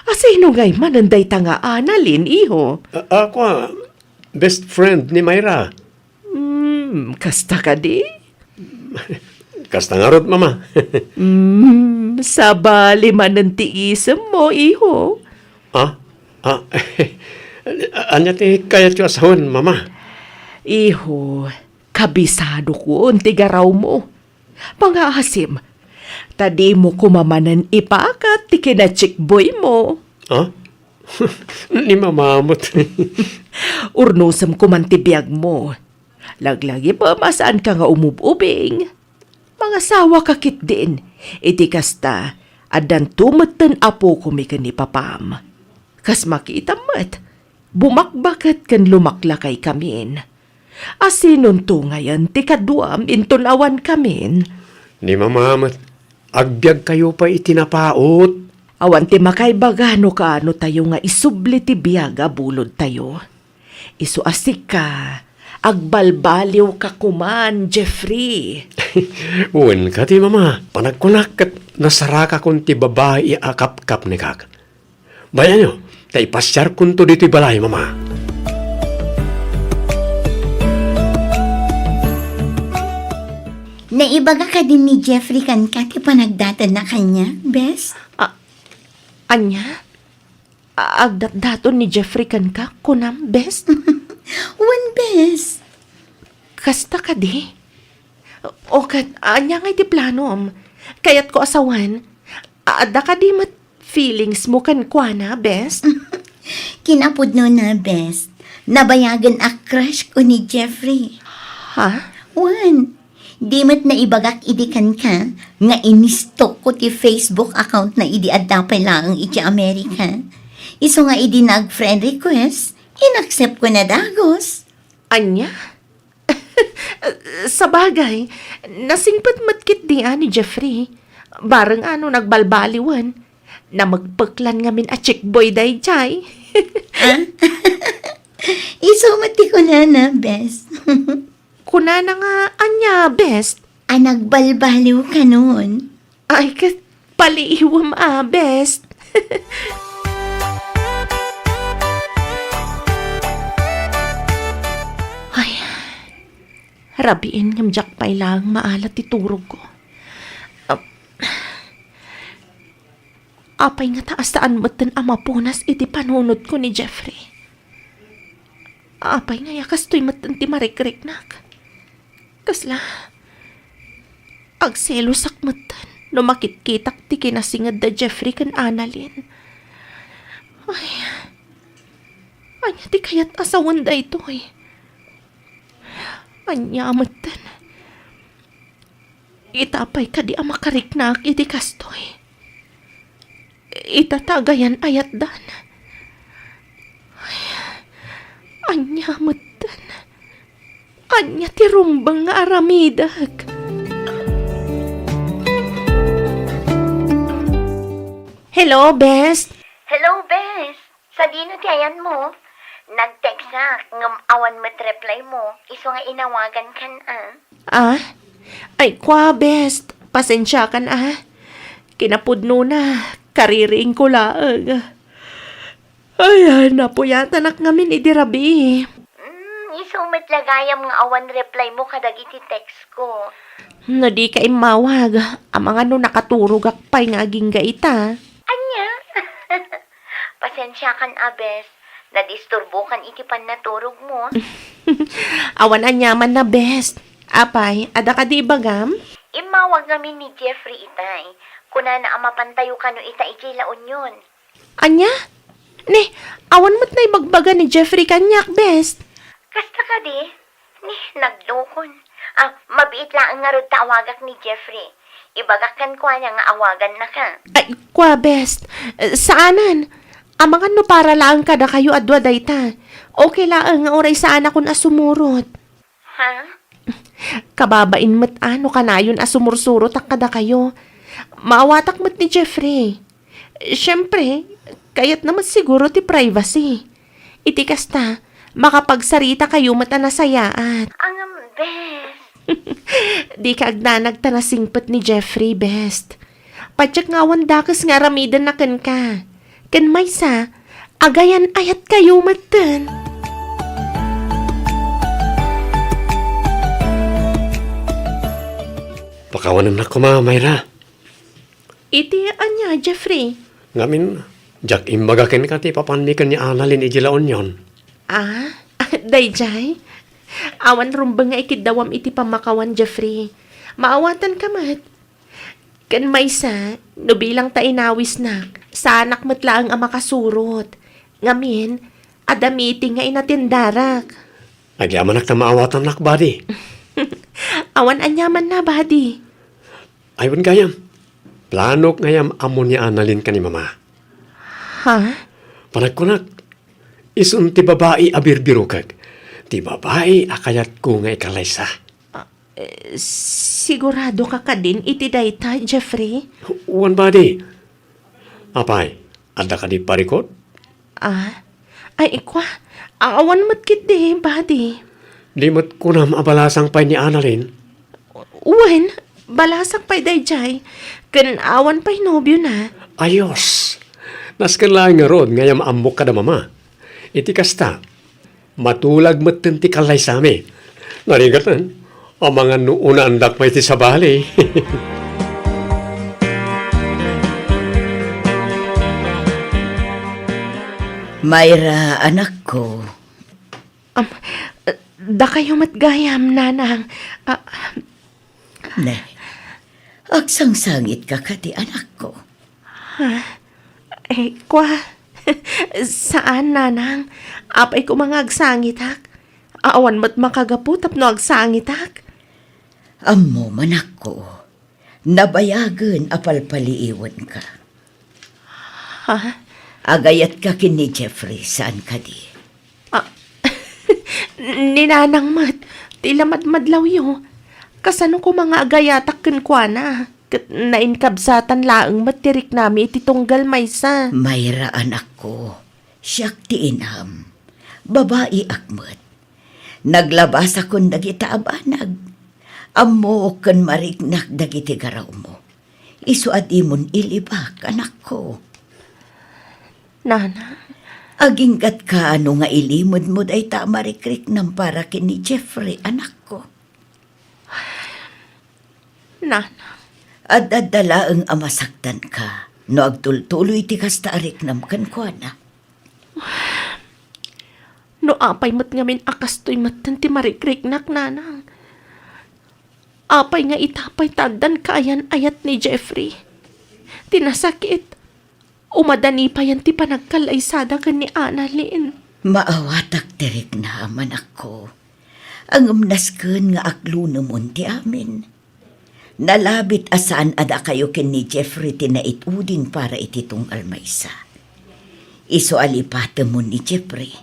Asino ngay manen dayta nga Annalyn, iho? Ah, ah, kua, best friend ni Myra. Hmm, kasta kadi? Kasta ngarud, mama. Hmm, sabali manen ti isemmo, iho. Ah? Ah? Ania ti kayatyo a sawen, mama? Iho, kabisadokon ti garawmo. Pangaasim, ta dimo koma manen ipakat ti kinachickboymo. Ah? Ni mama met. Urnosem koman ti biagmo. Laglagipem a saanka nga umub-ubing. Mangasawaka ketdin. Iti kasta, addanto metten apokomi ken ni papam. Kas makitam met, bumakbaket ken lumaklakaykami. Asinonto ngayen ti kaduam inton awankamin? Ni mama met, agbiagkayo pay iti napaut. Awan ti makaibaga no kaano tayo nga isubli ti biag a bulodtayo. Isu a sika, agbalbaliwka koman, Jeffrey. Wen kadi, mama, panagkunak ket nasarakakon ti babai a kapkapnekak. Bayayo, ta ipasiarkonto ditoy balay, mama. Naibaga kadi ni Jeffrey kenka ti panagdatanna kaniak, bes? A-, ania? A-, agdatdaton ni Jeffrey kenka, kunam, bes? Wen, bes. Kasta kadi? O ket, ania ngay ti planom? Kayatko a sawen, a-, adda kadi met feelings mo kenkuana, bes? Kinapudnona, bes. Nabayagen a crush ko ni Jeffrey. Ha? Wen, di met naibagak idi kenka nga inistalk ko ti Facebook account na idi adda pay laeng iti Amerika. Isu nga idi nag-friend request, inaccept ko na dagus. Ania? Sabagay, nasingpet met ketdi a ni Jeffrey. Bareng a no nagbalbaliwen, namekpeklan ngamin a chickboy daydiay. Ah? Isu met ti kunana, bes. Kunana nga ania, bes? A nagbalbaliw kanon. Ay, ket paliiwem a, bes. Ay, rabiin ngem diak pay laeng maala ti turogko. Ap-, apay ngata a saan metten a mapunas iti panunotko ni Jeffrey? Apay ngay a kastoy metten ti marikriknak? Kasla, agselosak metten no makitkitak ti kinasinged da Jeffrey ken Annalyn. Ay, ania ti kayat a sawen daytoy? Ania metten? Ita pay kadi a makariknak iti kastoy? Ita ta agayan a yatdan. Ania metten? Ania ti rumbeng nga aramidek? Hello, best. Hello, best. Sadino ti ayanmo? Nag-textak, ngem awan met reply mo. Isu nga inawagankan, a. Ah? Ay, kua, best. Pasensiakan, a. Kinapudnona, kaririingko laeng. Ay, napuyatanak ngamin idi rabii. Hmm, isu met la gayam nga awan reply mo kadagiti text ko. No dika immawag, amangan no nakaturogak pay nga agingga ita. Ania? Pasensiakan a, bes. Nadisturbokan iti pannaturogmo. Awan aniamanna, bes. Apay, adda kadi ibagam? Immawag ngamin ni Jeffrey itay. Kunana a mapantayo kano ita idiay La Union. Ania? Ni, awan met naibagbaga ni Jeffrey kaniak, bes. Kasta kadi? Ni, naglukon. Ah, mabiit laeng ngarud ta awagak ni Jeffrey. Ibagak kenkuana nga awagannaka. Ay, kua, bes. Eh, saanen. Amangan no para laeng kadakayo a dua dayta. Okay laeng nga uray saanakon a sumurot. Ha? Kababain met a no kanayon a sumursurotak kadakayo. Maawatak met ni Jeffrey. Siempre, kayatna met siguro ti privacy. Iti kasta, makapagsaritakayo met a nasayaat. Ngem, bes. Dika agdanag ta nasingpet ni Jeffrey, bes. Patiek nga awan dakes nga aramidenna kenka. Ken maysa, agayan-ayatkayo metten. Pakawanennak koma, Myra. Iti ania, Jeffrey? Ngamin, diak imbaga kenka ti papanmi ken ni Annalyn idiay La Union. Ah, daydiay? Awan rumbeng nga ikiddawam iti pammakawan, Jeffrey. Maawatanka met. Ken maysa, no bilang ta inawisnak, saanak met laeng a makasurot. Ngamin, adda meeting nga inatendarak. Agyamanak ta maawatannak, buddy. Awan aniamanna, buddy. Ay, wen gayam. Planok nga ammon ni Annalyn ken ni Mama. Ha? Panagkunak, isun ti babai a birbirokek. Ti babai a kayatko nga ikallaysa. Ah, eh, siguradoka kadin iti dayta, Jeffrey? Wen, buddy. Apay, adda kadi parikut? Ah? Ay, kua, awan met ketdi, buddy. Di met kunam a balasang pay ni Annalyn? Wen, balasang pay daydiay, ken awan pay nobiona. Ayos! Nasken laeng ngarud nga ammok kada Mama. Iti kasta, matulag metten ti kallaysami. Narigat, eh. Amangan no unaandak pay ti sabali. Myra, anakko. Am, dakayo met gayam, nanang. Ah, Ne, agsangsangitka kadi, anakko? Ha? Eh, kua, saan, nanang. Apay koma nga agsangitak. Awan met makagapu tapno agsangitak. Ammom, anakko, nabayagen a palpaliiwenka. Ha? Agayatka ken ni Jeffrey, saan kadi? Ah, ni nanang met, ti la madmadlawyo. Kasano koma nga agayatak kenkuana? Ket nainkabsatan laeng met ti riknami iti tunggal maysa. Myra, anakko, siak ti inam. Babaiak met. Naglabasakon dagita a banag. Ammok ken mariknak dagiti garawmo. Isu a dimon ilibak, anakko. Nana? Aginggatka no nga ilimedmo dayta a marikriknam para ken ni Jeffrey, anakko. Nana? Ad-adda laeng a masaktanka no agtultuloy ti kasta a riknam kenkuana. No apay met ngamin a kastoy metten ti marikriknak, nanang. Apay nga ita pay ta addan kaayan-ayat ni Jeffrey? Ti nasakit, umadani payen ti panagkallaysada ken ni Annalyn. Maawatak ti riknam, anakko. Ngem nasken nga aglunemon ti amin. Nalabit a saan a dakayo ken ni Jeffrey ti naituding para iti tunggal maysa. Isu a lipatemon ni Jeffrey.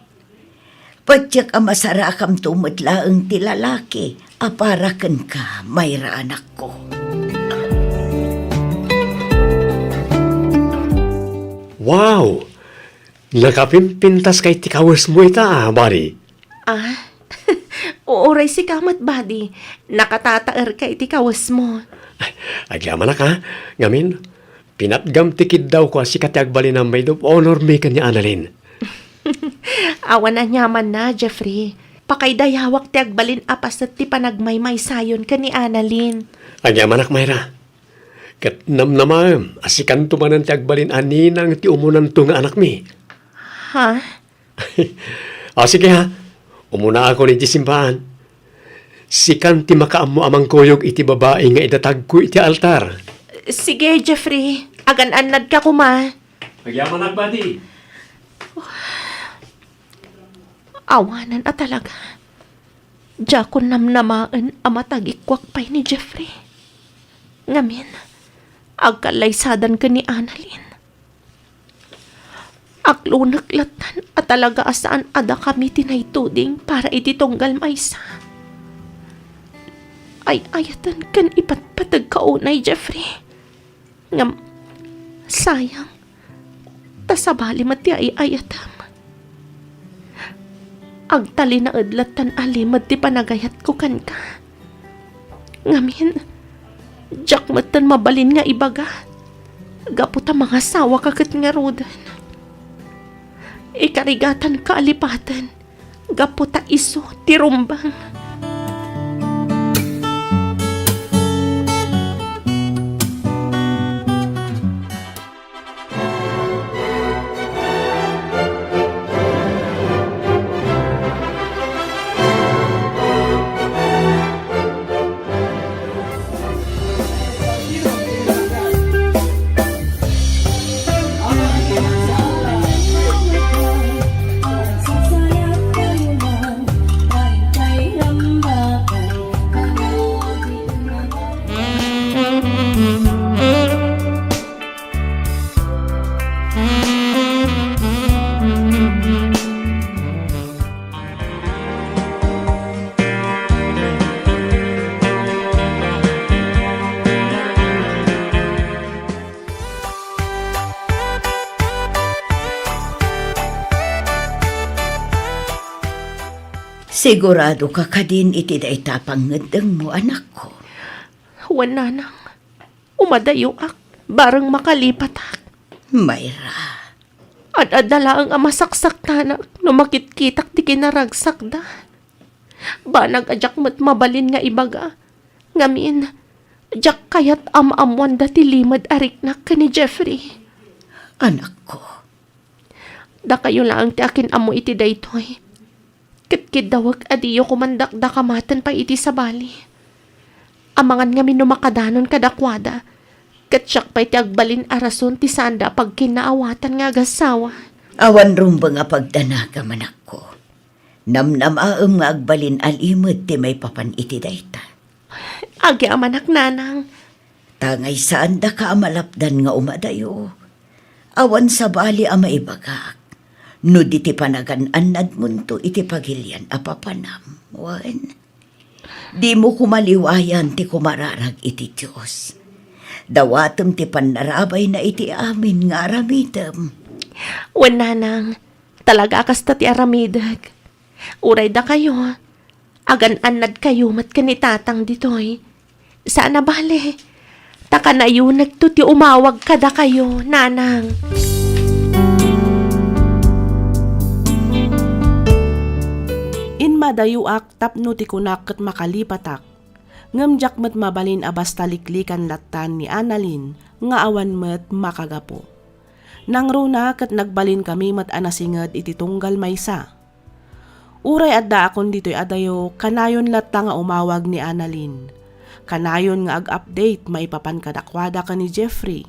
Patiek a masarakamto met laeng ti lalaki a para kenka, Myra, anakko. Wow! Nakapimpintaska iti kawesmo ita, a, buddy. Ah? Uray sika met, buddy. Nakatataerka iti kawesmo. Ay, agyamanak, a. Ngamin, pinatgam ti kiddawko a sika ti agbalin a maid of honor mi ken ni Annalyn. Awan aniamanna, Jeffrey. Pakaidayawak ti agbalin a paset ti panagmaymaysayon ken ni Annalyn. Agyamanak, Myra. Ket namnamaem a sikanto manen ti agbalin a ninang ti umunanto nga anakmi. Ha? A, sige ha. Umunaakon iti simbahan. Sikan ti makaammo a mangkuyog iti babai nga idatagko iti altar. Sige, Jeffrey. Agan-annadka koma. Agyamanak, buddy. Awanen a talaga. Diakon namnamaen a matagikuak pay ni Jeffrey. Ngamin, agkallaysadan ken ni Annalyn. Aglunek lattan a talaga a saan a dakami ti naituding para iti tunggal maysa. Ay-ayaten ken ipatpategka unay, Jeffrey. Ngem, sayang, ta sabali met ti ay-ayatem. Agtalinaed lattan a limed ti panagayatko kenka. Ngamin, diak metten mabalin nga ibaga, gapu ta mangasawaka ket ngaruden. Ikarigatanka a lipaten, gapu ta isu ti rumbeng. Siguradoka kadin iti dayta a pangngeddengmo, anakko? Wen, nanang. Umadayoak, bareng makalipatak. Myra. Ad-adda laeng a masaksaktanak no makitkitak ti kinaragsakda. Banag a diak met mabalin nga ibaga. Ngamin, diak kayat a maammoanda ti limed a riknak ken ni Jeffrey. Anakko. Dakayo laeng ti akin-ammo iti daytoy. Ket kiddawek a diyo koman dakdakamaten pay iti sabali. Amangan ngamin no makadanon kadakuada, ket siak pay ti agbalin a rason ti saanda a pagkinnaawatan nga agassawa. Awan rumbeng a pagdanagam, anakko. Namnamaem nga agbalin a limed ti maipapan iti dayta. Agyamanak, nanang. Ta ngay saandaka a malapdan nga umadayo. Awan sabali a maibagak no di ti panagan-annadmonto iti pagilian a papanam. Wen, dimo koma liwayan ti kumararag iti Dios. Dawatem ti pannarabayna iti amin nga aramidem. Wen, nanang, talaga a kasta ti aramidek. Uray dakayo, agan-annadkayo met ken ni Tatang ditoy. Saan a bale, ta kanayonekto ti umawag kadakayo, nanang. Immadayoak tapno ti kunak ket makalipatak, ngem diak met mabalin a basta liklikan lattan ni Annalyn nga awan met makagapu. Nangruna ket nagbalinkami met a nasinged iti tunggal maysa. Uray addaakon ditoy adayo, kanayon latta nga umawag ni Annalyn. Kanayon nga ag-update maipapan kadakuada ken ni Jeffrey.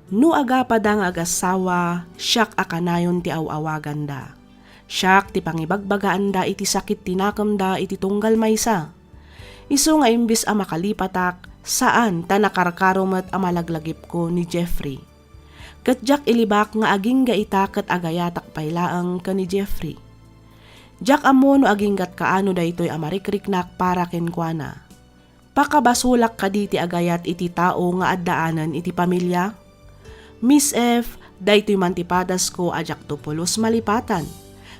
No agapada nga agassawa, siak a kanayon ti aw-awaganda. Siak ti pangibagbagaanda iti sakit ti nakemda iti tunggal maysa. Isu nga imbes a makalipatak, saan ta nakarkaro met a malaglagipko ni Jeffrey. Ket diak ilibak nga agingga ita ket agayatak pay laeng ken ni Jeffrey. Diak ammo no aginggat kaano daytoy a marikriknak para kenkuana. Pakabasolak kadi ti agayat iti tao nga addaanen iti pamilia? Miss F, daytoy man ti padasko a diakto pulos malipatan,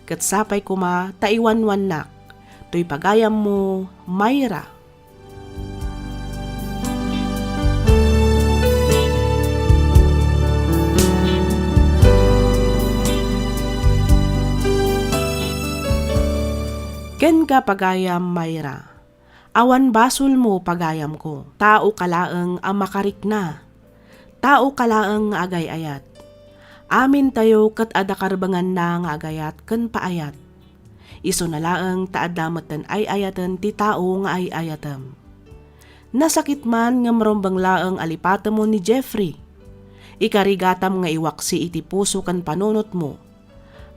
ket sapay koma ta iwanwannak. Toy pagayammo, Myra. Kenka, pagayam Myra. Awan basolmo, pagayamko. Taoka laeng a makarikna. Taoka laeng nga agay-ayat. Amintayo ket adda karbenganna nga agayat ken paayat. Isuna laeng ta adda metten ay-ayaten ti tao nga ay-ayatem. Nasakit man ngem rumbeng laeng a lipatemon ni Jeffrey. Ikarigatam nga iwaksi iti puso ken panunotmo.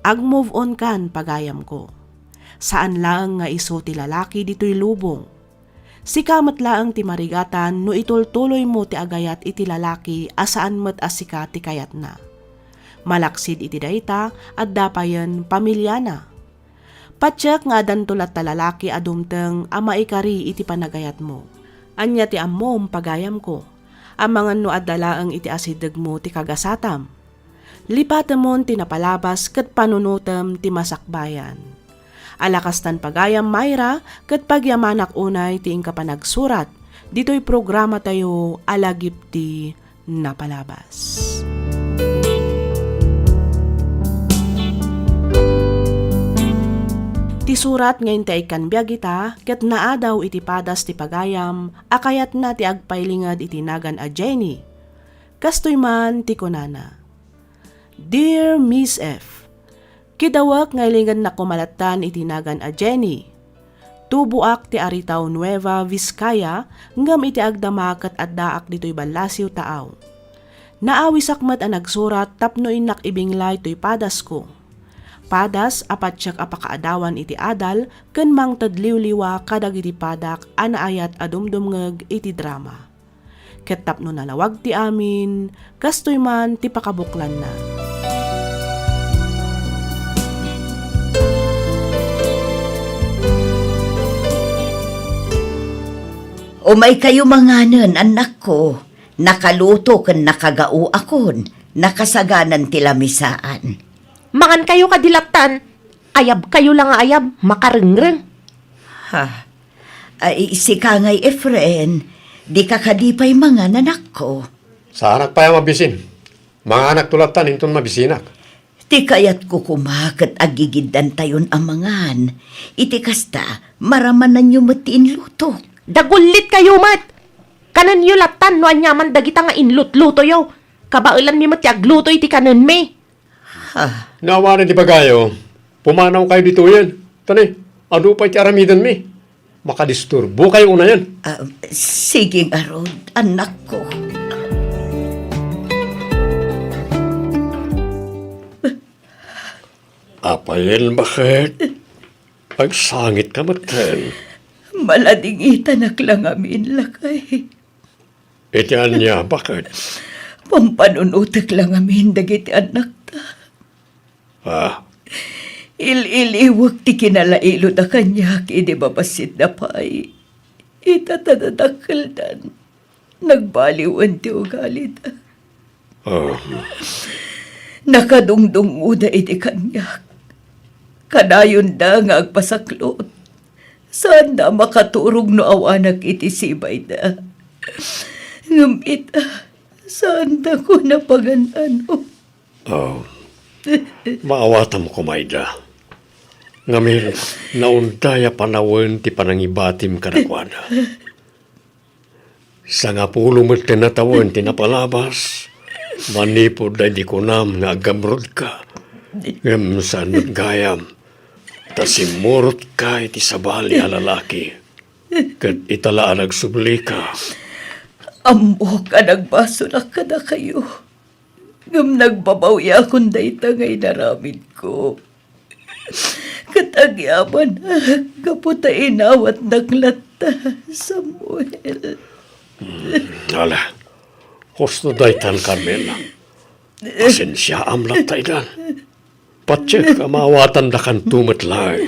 Ag-move on kan, pagayamko. Saan laeng nga isu ti lalaki ditoy lubong. Sika met laeng ti marigatan no itultuloymo ti agayat iti lalaki a saan met a sika ti kayatna. Malaksid iti dayta, adda payen pamiliana. Patiek nga addanto latta lalaki a dumteng a maikari iti panagayatmo. Ania ti ammom, pagayamko? Amangan no adda laeng iti asidegmo ti kagasatam. Lipatemon ti napalabas ket panunotem ti masakbayan. Ala kastan, pagayam Myra, ket pagyamanak unay ti inka panagsurat ditoy programatayo a Lagip ti Napalabas. Ti surat nga intay ikkan biag ita ket naadaw iti padas ti pagayam a kayatna ti agpailinged iti nagan a Jenny. Kastoy man ti kunana, Dear Miss F, kidawek nga ilingennak koma lattan iti nagan a Jenny. Tuboak ti Aritao Nueva, Vizcaya, ngem iti agdama ket addaak ditoy ballasiw taaw. Naawisak met a nagsurat tapno innak ibinglay toy padasko. Padas a patiek a pakaadawan iti adal ken mangted liwliwa kadagiti padak a naayat a dumdumngeg iti drama. Ket tapno nalawag ti amin, kastoy man ti pakabuklanna. Umaykayo manganen, annakko. Nakaluto ken nakagaoakon. Nakasaganan ti lamisaan. Mangankayo kadi lattan. Ayabkayo la nga ayab, makarengreng. Ha? Ay, sika ngay, Efren, dika kadi pay mangan, anakko? Saanak pay a mabisin. Manganakto lattan inton mabisinak. Ti kayatko koma ket agigiddantayon a mangan. Iti kasta, maramananyo met ti inluto. Dagullitkayo met! Kanenyo lattan no aniaman dagita nga inlutlutoyo. Kabaelanmi met ti agluto iti kanenmi. Ha? Naawanen ti bagayo, pumanawkayo ditoyen. Tani, adu pay ti aramidenmi. Makadisturbokayo unayen. Ah, sige ngarud, annakko. Apayen, baket? Agsangitka metten. Maladingitanak la ngamin, lakay. Iti ania, baket? Pampanunotek la ngamin dagiti annakta. Ah? Il-iliwek ti kinalailona kaniak idi babassit da pay. Ita ta dadakkeldan, nagbaliwen ti ugalida. Ah. Nakadungdungngoda iti kaniak. Kadayonda nga agpasaklot. Saanda a makaturog no awanak iti sibayda. Ngem ita, saanda kona pagan-anom. Oh, maawatam koma ida. Ngamin, naunday a panawen ti panangibatim kadakuada. Sangapulo metten a tawen ti napalabas, manipud daydi kunam nga aggamrudka. Ngem saan met gayam, ta simmurotka iti sabali a lalaki, ket ita la a nagsublika. Ammok a nagbasolak kadakayo, ngem nagbabawiakon dayta nga inaramidko. Ket agyamanak gapu ta inawatnak latta, Samuel. Hmm, ala, husto daytan, Carmela. Pasensiaam latta idan. Patiek a maawatandakanto met laeng.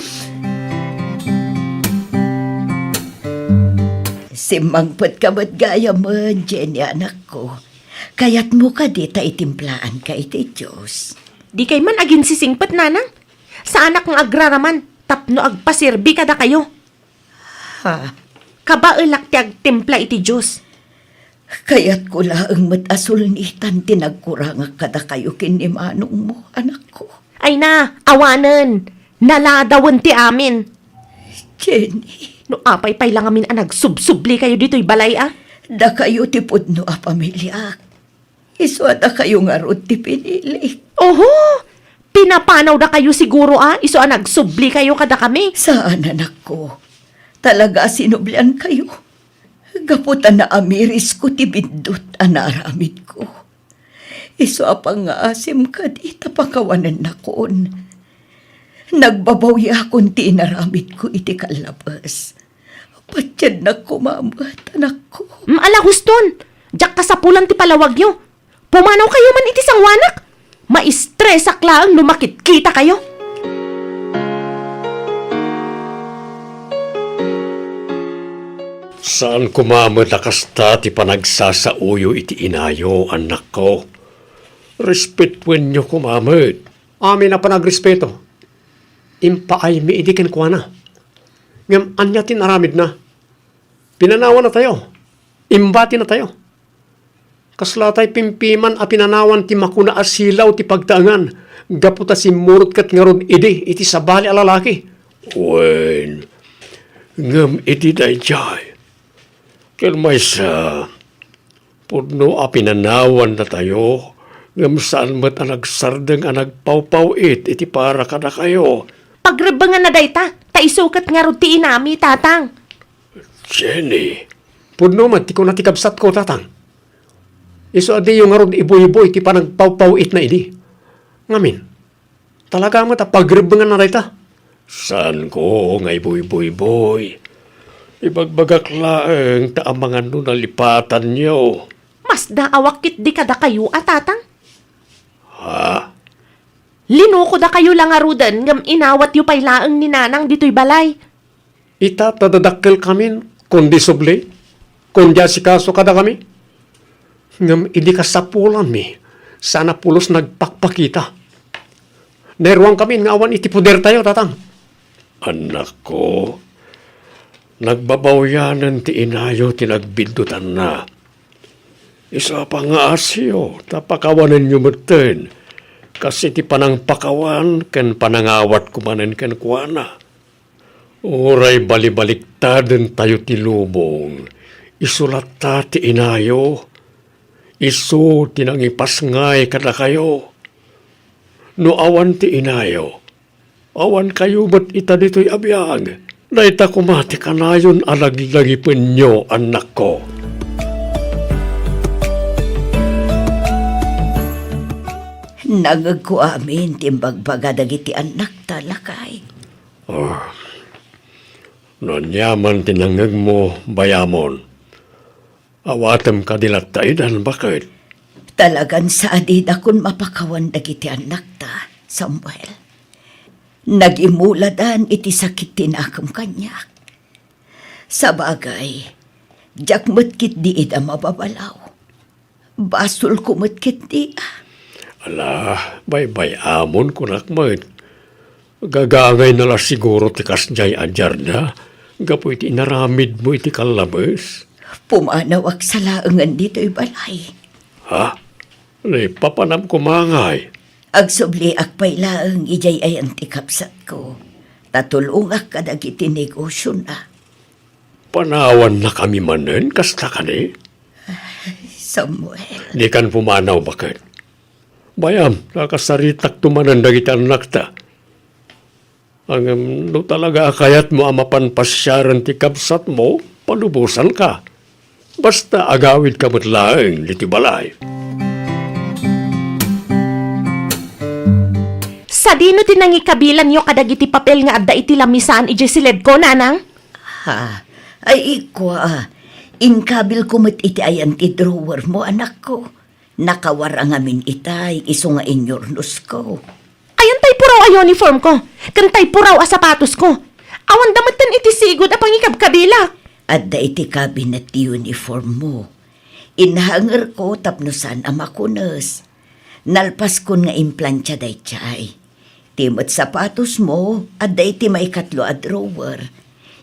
Simmangpetka met gayamen, Jenny, anakko. Kayatmo kadi ta itimplaanka iti Dios? Dikay man aginsisingpet, nanang. Saanak nga agraraman tapno agpaserbi kadakayo. Ha? Kabaelak ti agtimpla iti Dios. Kayatko laeng met a sulnitan ti nagkurangak kadakayo ken ni manongmo, anakko. Ay na, awanen. Naladawen ti amin. Jenny. No apay pay la ngamin a nagsubsublikayo ditoy balay a? Dakayo ti pudno a pamiliak. Isu a dakayo ngarud ti pinilik. Oho! Pinapanawdakayo siguro a isu a nagsublikayo kadakami. Saan, anakko. Talaga a sinubliankayo. Gapu ta naamirisko ti biddut a naaramidko. Isu a pangngaasim kadi ta pakawanennakon. Nagbabawiakon ti inaramidko iti kallabes. Patiennak koma met, anakko. Mm, ala, huston! Diak kasapulan ti palawagyo. Pumanawkayo man iti sangoanak. Maistresak laeng no makitkitakayo. Saan koma met a kasta ti panagsasaoyo iti inayo, annakko. Respetuenyo koma met. Amin a panagrespeto, impaaymi idi kenkuana. Ngem ania ti inaramidna? Pinanawannatayo. Imbatinatayo. Kasla tay pimpiman a pinanawan ti makuna a silaw ti pagtaengan, gapu ta simmurot ket ngarud idi iti sabali a lalaki. Wen, ngem iti daydiay, ken maysa, pudno a pinanawannatayo, ngem saan met a nagsardeng a nagpawpaw-it iti para kadakayo. Pagrebbenganna dayta, ta isu ket ngarud ti inami, Tatang. Jenny, pudno met ti kuna ti kabsatko, Tatang. Isu a diyo ngarud ibuybuy ti panagpawpaw-itna idi. Ngamin, talaga met a pagrebbenganna dayta. Saanko nga ibuyboyboy. Ibagbagak laeng ta amangan no nalipatanyo. Masdaawak ketdi kadakayo a, Tatang. Ha? Linukodakayo la ngaruden ngem inawatyo pay laeng ni Nanang ditoy balay. Ita ta dadakkelkamin, kundi subli, kundi asikaso kadakami. Ngem idi kasapulanmi, saan a pulos nagpakpakita. Nairuangkamin nga awan iti podertayo, Tatang. Annakko, nagbabawianen ti inayo ti nagbiddutanna. Isu a pangngaasyo ta pakawanenyo metten, kas iti panangpakawan ken panangawatko manen kenkuana. Uray balibaliktadentayo ti lubong, isu latta ti inayo, isu ti nangipasngay kadakayo. No awan ti inayo, awankayo met ita ditoy a biag. Dayta koma ti kanayon a laglagipenyo, annakko. Nangegko amin ti imbagbaga dagiti annakta, lakay. Ah, no aniaman ti nangngegmo, bayamon. Awatem kadi latta idan, baket? Talagan sadidakon mapakawan dagiti annakta, Samuel. Nagimuladan iti sakit ti nakem kaniak. Sabagay, diak met ketdi ida mababalaw. Basolko met ketdi. Ala, baybay-amon kunak met. Gagangayna la siguro ti kasdiay a diarda gapu iti inaramidmo iti kallabes. Pumanawak sa laengen ditoy balay. Ha? Naipapanam koma ngay? Agsubliak pay laeng idiay ayan ti kabsatko, ta tulongak kadagiti negosiona. Panawannakami manen, kasta kadi? Samuel. Dikan pumanaw, baket. Bayam, nakasaritakto manen dagiti annakta. Ngem no talaga a kayatmo a mapan pasiaren ti kabsatmo, palubosanka. Basta agawidka met laeng ditoy balay. Sadino ti nangikabilanyo kadagiti papel nga adda iti lamisaan idiay siledko, Nanang? Ha? Ay, ikua, inkabilko met iti ayan ti drawermo, anakko. Nakawarang amin itay isu nga inyurnosko. Ayan tay Puraw a uniform ko, ken tay puraw a sapatos ko. Awan da metten iti sigud a pangikabkabilak. Adda iti cabinet ti uniform mo. Inhanger ko tapno saan a makunes. Nalpaskon nga implantia daydiay. Ti met sapatos mo, adda iti maikatlo a drawer.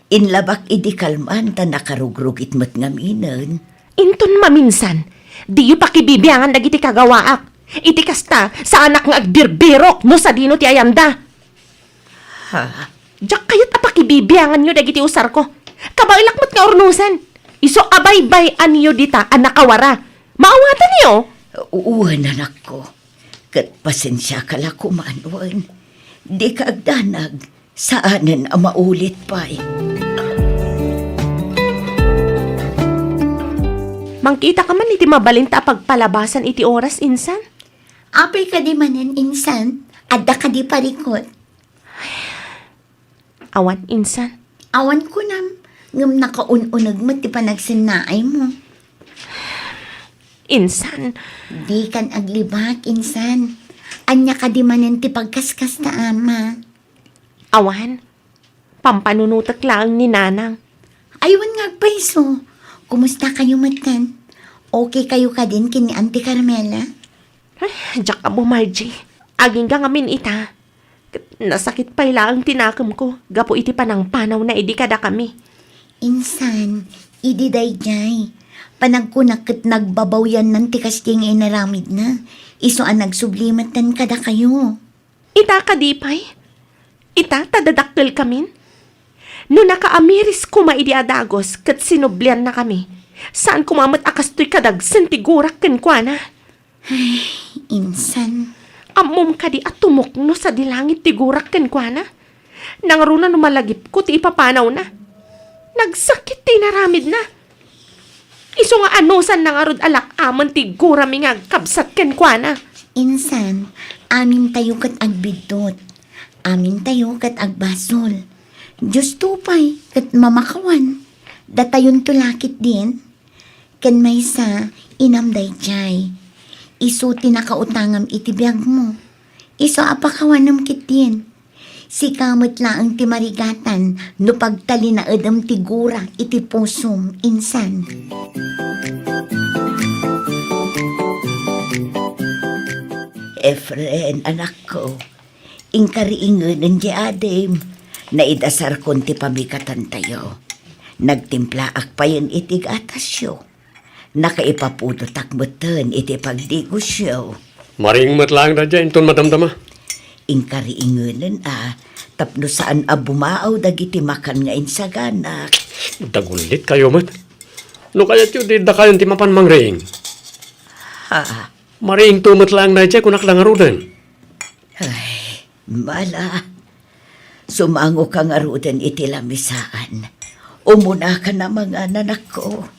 Inlabak idi kalman ta nakarugrugit met ngaminen. Inton maminsan, diyo pakibibiangan dagiti kagawaak. Iti kasta, saanak nga agbirbirok no sadino ti ayanda. Ha? Diak kayat a pakibibianganyo dagiti usarko. Kabaelak met nga urnosen. Isu a baybay-anyo dita a nakawara. Maawatanyo? Wen, anakko. Ket pasensiaka la koman, wen. Dika agdanag. Saanen a maulit pay. Mangkitaka man iti mabalinta a pagpalabasan iti oras, insan? Apay kadi manen, insan? Adda kadi parikut? Awan, insan. Awan kunam, ngem nakaun-uneg met ti panagsennaaymo. Insan. Dikan aglibak, insan. Ania kadi manen ti pagkaskasta, ama? Awan. Pampanunotek laeng ni Nanang. Ay, wen nga agpayso. Kumusta kayo metten? Okay kayo kadin ken ni Auntie Carmela? Ay, diak ammo, Margie. Agingga ngamin ita. Ket nasakit pay laeng ti nakemko gapu iti panangpanawna idi kadakami. Insan, idi daydiay, panagkunak ket nagbabawiannan ti kasdiay nga inaramidna. Isu a nagsubli metten kadakayo. Ita kadi pay? Ita ta dadakkelkamin? No nakaamiris koma idi a dagus ket sinubliannakami, saan koma met a kastoy kadagsen ti gurak kenkuana. Ay, insan. Ammom kadi a tumukno sadi langit ti gurak kenkuana? Nangruna no malagipko ti ipapanawna. Nagsakit ti inaramidna. Isu nga anusanna ngarud a lak-amen ti gurami nga agkabsat kenkuana. Insan, amintayo ket agbiddut. Amintayo ket agbasol. Diosto pay ket mamakawan. Datayonto la ketdin. Ken maysa, inam daydiay. Isu ti nakautangam iti biagmo. Isu a pakawanem ketdin. Sika met laeng ti marigatan no pagtalinaedem ti gura iti pusom, insan. Efren, anakko, inkariingenen ti adim. Naidasarkon ti pamigatantayo. Nagtimplaak payen iti gatasyo. Nakaipapudotak metten iti pagdigosyo. Mariing met laeng daydiay inton madamdama. Inkariingenen a, tapno saan a bumaaw dagiti makan nga insaganak. Dagullit kayo met. No kayatyo, di dakayon ti mapan mangriing. Ha? Mariingto met laeng daydiay, kunak la ngaruden. Ay, Mala, sumangoka ngaruden iti lamisaan. Umunaka na mangan, anakko.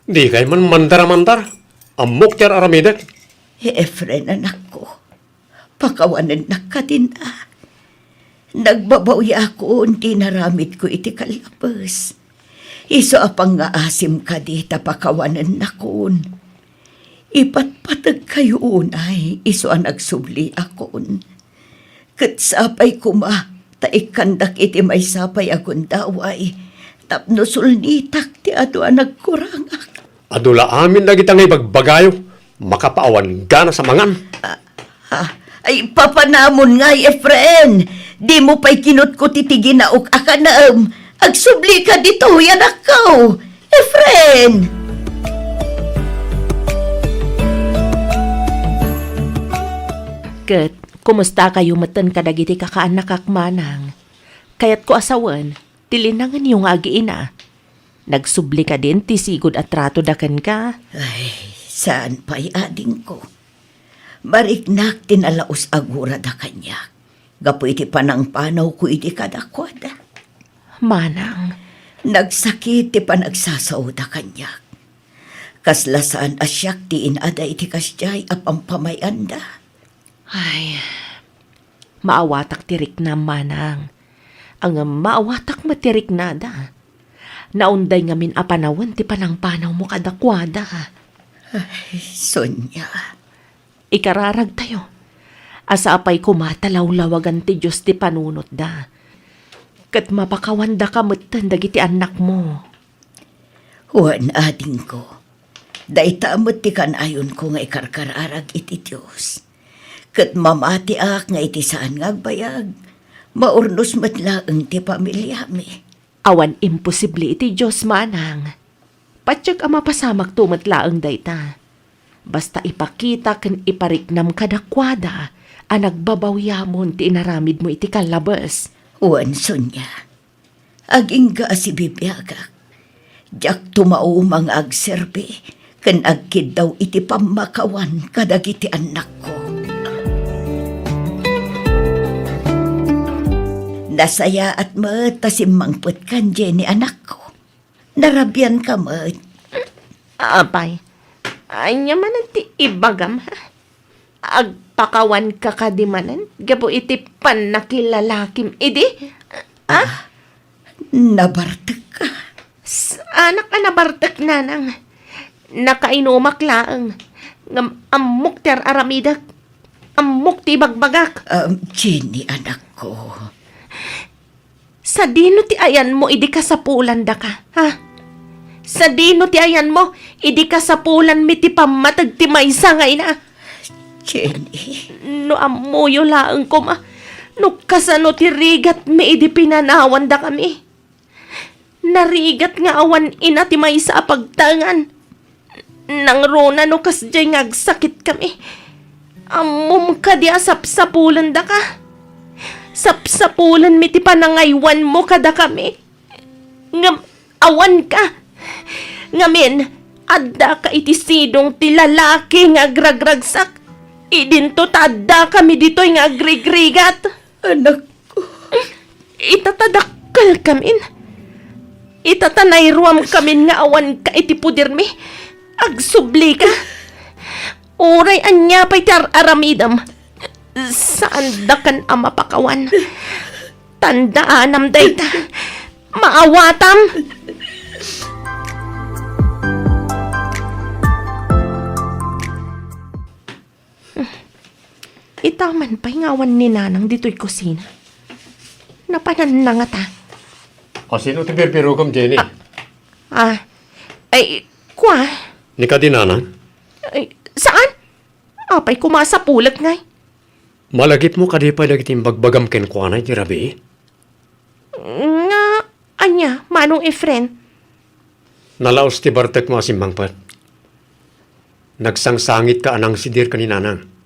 Dikay man mandar a mandar. Ammok ti ar-aramidek. Efren, anakko, pakawanennak kadin a. Nagbabawiakon ti inaramidko iti kallabes. Isu a pangngaasim kadi ta pakawanennakon. Ipatpategkayo unay isu a nagsubliakon. Ket sapay koma ta ikkandak iti maysa pay a gundaway tapno sulnitak ti adu a nagkurangak. Adu la amin dagita nga ibagbagayo, makapaawan ganas a mangan. Ah, ah, ay, papanamon ngay, Efren! Dimo pay kinutkuti ti ginaok a kanem. Agsublika ditoy, anakko! Efren! Ket, kumustakayo metten kadagiti kakaannakak, manang? Kayatko a sawen ti linangenyo nga agiina. Nagsubli kadin ti sigud a tratoda kenka? Ay, saan pay, adingko. Mariknak ti nalaus a gurada kaniak gapu iti panangpanawko idi kadakuada. Manang. Nagsakit ti panagsasaoda kaniak. Kasla saan a siak ti inada iti kasdiay a pampamay-anda. Ay, maawatak ti riknam, manang. Ngem maawatak met ti riknada. Naunday ngamin a panawen ti panangpanawmo kadakuada. Ay, Sonia. Ikararagtayo. A sapay koma ta lawlawagan ti Dios ti panunotda. Ket mapakawandaka metten dagiti annakmo. Wen, adingko, dayta met ti kanayonko nga ikarkararag iti Dios. Ket mamatiak nga iti saan nga agbayag, maurnos met laeng ti pamiliami. Awan imposible iti Dios, manang. Patiek a mapasamakto met laeng dayta. Basta ipakita ken ipariknam kadakuada a nagbabawiamon ti inaramidmo iti kallabes. Wen, Sonia, agingga a sibibiagak. Diak tumauma nga agserbi ken agkiddaw iti pammakawan kadagiti annakko. Nasayaat met ta simmangpetkan, Jenny, anakko. Narabianka met. Apay, ania manen ti ibagam, ha? Agpakawanka kadi manen gapu iti pannakilalakim idi? Ha? Ah, nabartekka. Saanak a nabartek, nanang. Nakainumak laeng. Ngem ammok ti ar-aramidek. Ammok ti ibagbagak. Um, Jenny, anakko. Sadino ti ayanmo idi kasapulandaka, ha? Sadino ti ayanmo idi kasapulanmi ti pammateg ti maysa nga ina? Jenny. No ammoyo laeng koma no kasano ti rigatmi idi pinanawandakami. Narigat nga awan ina ti maysa a pagtaengan. Nangruna no kasdiay nga agsakitkami. Ammom kadi a sapsapulendaka? Sapsapulenmi ti panangaywanmo kadakami. Ngem awanka. Ngamin, addaka iti sidong ti lalaki nga agragragsak. Idinto ta addakami ditoy nga agrigrigat. Anakko. Ita ta dakkelkamin. Ita ta nairuamkamin nga awanka iti pudermi. Agsublika. Uray ania pay ti ar-aramidem, saandakan a mapakawan. Tandaanam dayta. Maawatam. Ita man pay nga awan ni Nanang ditoy kusina. Napananna ngata. A, sino ti birbirogam, Jenny? Ah, ah, ay, kua? Ni kadi Nanang? Ay, saan? Apay koma a sapulek ngay? Malagipmo kadi pay dagiti imbagbagam kenkuana iti rabii? Nga ania, Manong Efren? Nalaos ti bartekmo a simmangpet. Nagsangsangitka a nangsidir ken ni Nanang.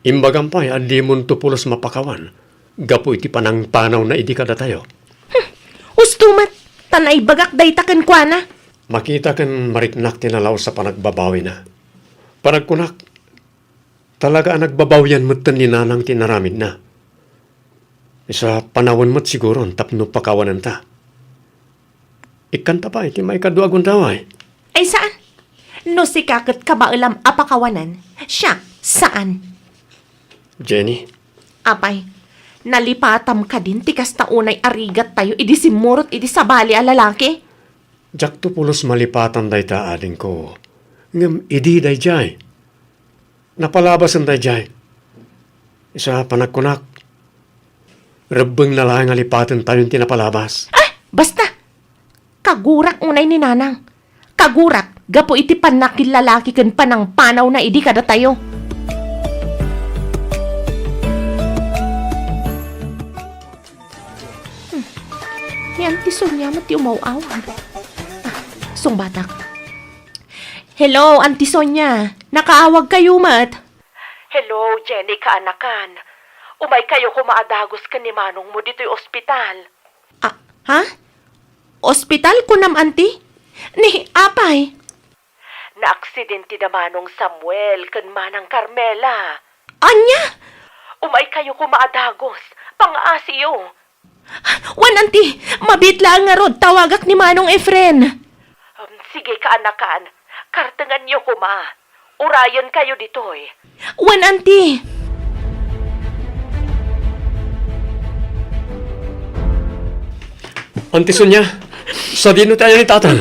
Imbagam pay a dimonto pulos mapakawan gapu iti panangpanawna idi kadatayo. Hmm, husto met, ta naibagak dayta kenkuana. Makita ken mariknak ti nalaos a panagbabawina. Panagkunak, talaga a nagbabawian metten ni Nanang ti inaramidna. Isu a panawen met siguron tapno pakawanenta. Ikkanta pay ti maikadua a gundaway. Ay, saan? No sika ket kabaelam a pakawanen, siak, saan. Jenny. Apay, nalipatam kadin ti kasta unay a rigattayo idi simmurot iti sabali a lalaki? Diakto pulos malipatan dayta, adingko. Ngem idi daydiay, napalabasen daydiay. Isu a panagkunak, rebbengna laeng a lipatentayon ti napalabas. Ah! Basta! Kagurak unay ni Nanang. Kagurak gapu iti pannakillalaki ken panangpanawna idi kadatayo. Hmm. Ni Auntie Sonia met ti umaw-awag. Ah, sungbatak. Hello, Auntie Sonia. Nakaawagkayo met. Hello, Jenny, kaanakan. Umaykayo koma a dagus ken ni manongmo ditoy ospital. Ah, ha? Ospital, kunam, Auntie? Ni, apay? Naaksidente da Manong Samuel ken Manang Carmela. Ania? Umaykayo koma a dagus. Pangaasiyo. Wen, Auntie, mabiit laeng ngarud, tawagak ni Manong Efren. Um, sige, kaanakan. Kartenganyo koma. Urayenkayo ditoy. Wen, Auntie. Auntie Sonia, sadino ti ayan ni Tatang?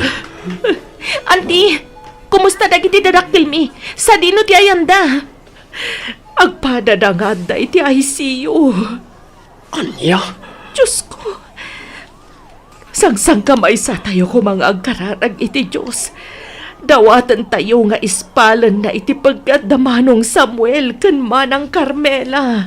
Auntie, kumusta dagiti dadakkelmi? Sadino ti ayanda? Agpadada nga adda iti I C U. Ania? Diosko, sangsangkamaysatayo koma nga agkararag iti Dios. Dawatentayo nga ispalenna iti peggat da Manong Samuel ken Manang Carmela.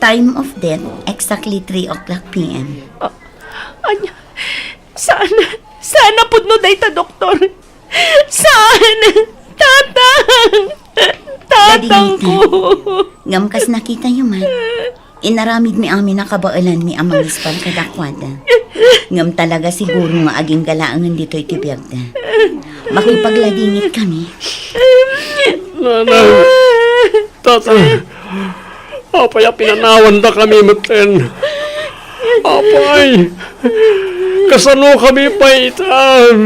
Time of death, exactly three o'clock P M. Ah, ania? Saan? Saan a pudno dayta, doktor? Saan? Tatang! Tatang ko! Ngem kas nakitayo met, inaramidmi amin a kabaelanmi a mangispal kadakuada. Ngem talaga siguro nga agingga laengen ditoy ti biagda. Makipagladingit kami. Nanang! Tatang, apay a pinanawandakami metten? Apay, kasano kami pay itan?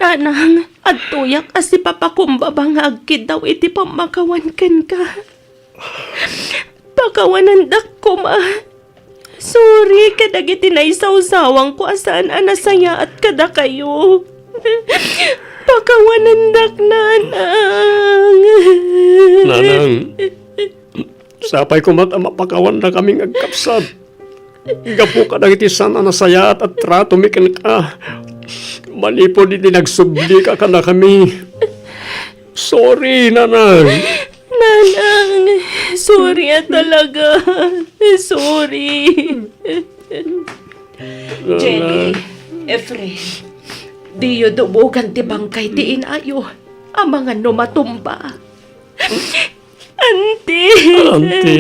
Nanang, adtoyak a sipapakumbaba nga agkiddaw iti pammakawan kenka. Pakawanandak koma. Sorry kadagiti naisawsawangko a saan a nasayaat kadakayo. Pakawanandak, Nanang. Nanang, sapay koma ta mapakawannakami nga agkabsat. Gapu kadagiti saan a nasayaat a tratomi kenka. Manipud iti nagsublika kadakami. Sorry, Nanang. Nanang, sorry a talaga. Sorry. Jenny, Efren, diyo dumogan ti bangkay ti inayo. Amangan no matumba. Anti. Anti.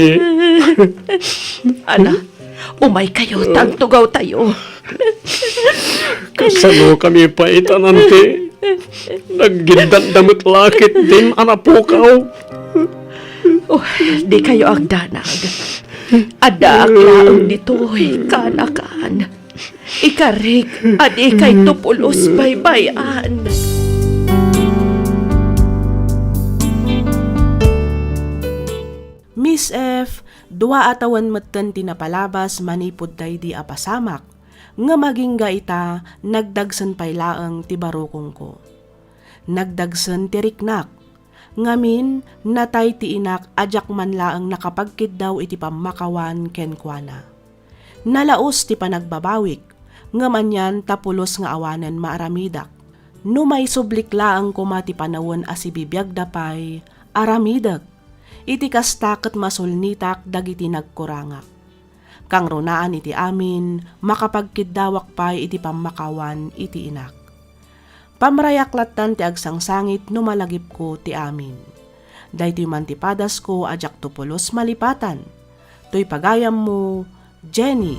Ala, umaykayo, ta agtugawtayo. Kasano kami pay itan, Anti? Naggiddatda met la ketdin a napukaw. Oh, dikayo agdanag. Addaak laeng ditoy, kaanakan. Ikarik a dikayto pulos baybay-an. Miss F, dua a tawen metten ti napalabas manipud daydi a pasamak, ngem agingga ita, nagdagsen pay laeng ti barukongko. Nagdagsen ti riknak. Ngamin, natay ti inak a diak man laeng nakapagkiddaw iti pammakawan kenkuana. Nalaus ti panagbabawik, ngem anian ta pulos nga awanen maaramidak. No maisublik laeng koma ti panawen a sibibiagda pay, aramidek. Iti kasta ket masulnitak dagiti nagkurangak. Kangrunaan iti amin, makapagkiddawak pay iti pammakawan iti inak. Pamrayak lattan ti agsangsangit no malagipko ti amin. Daytoy man ti padasko a diakto pulos malipatan. Toy pagayammo, Jenny.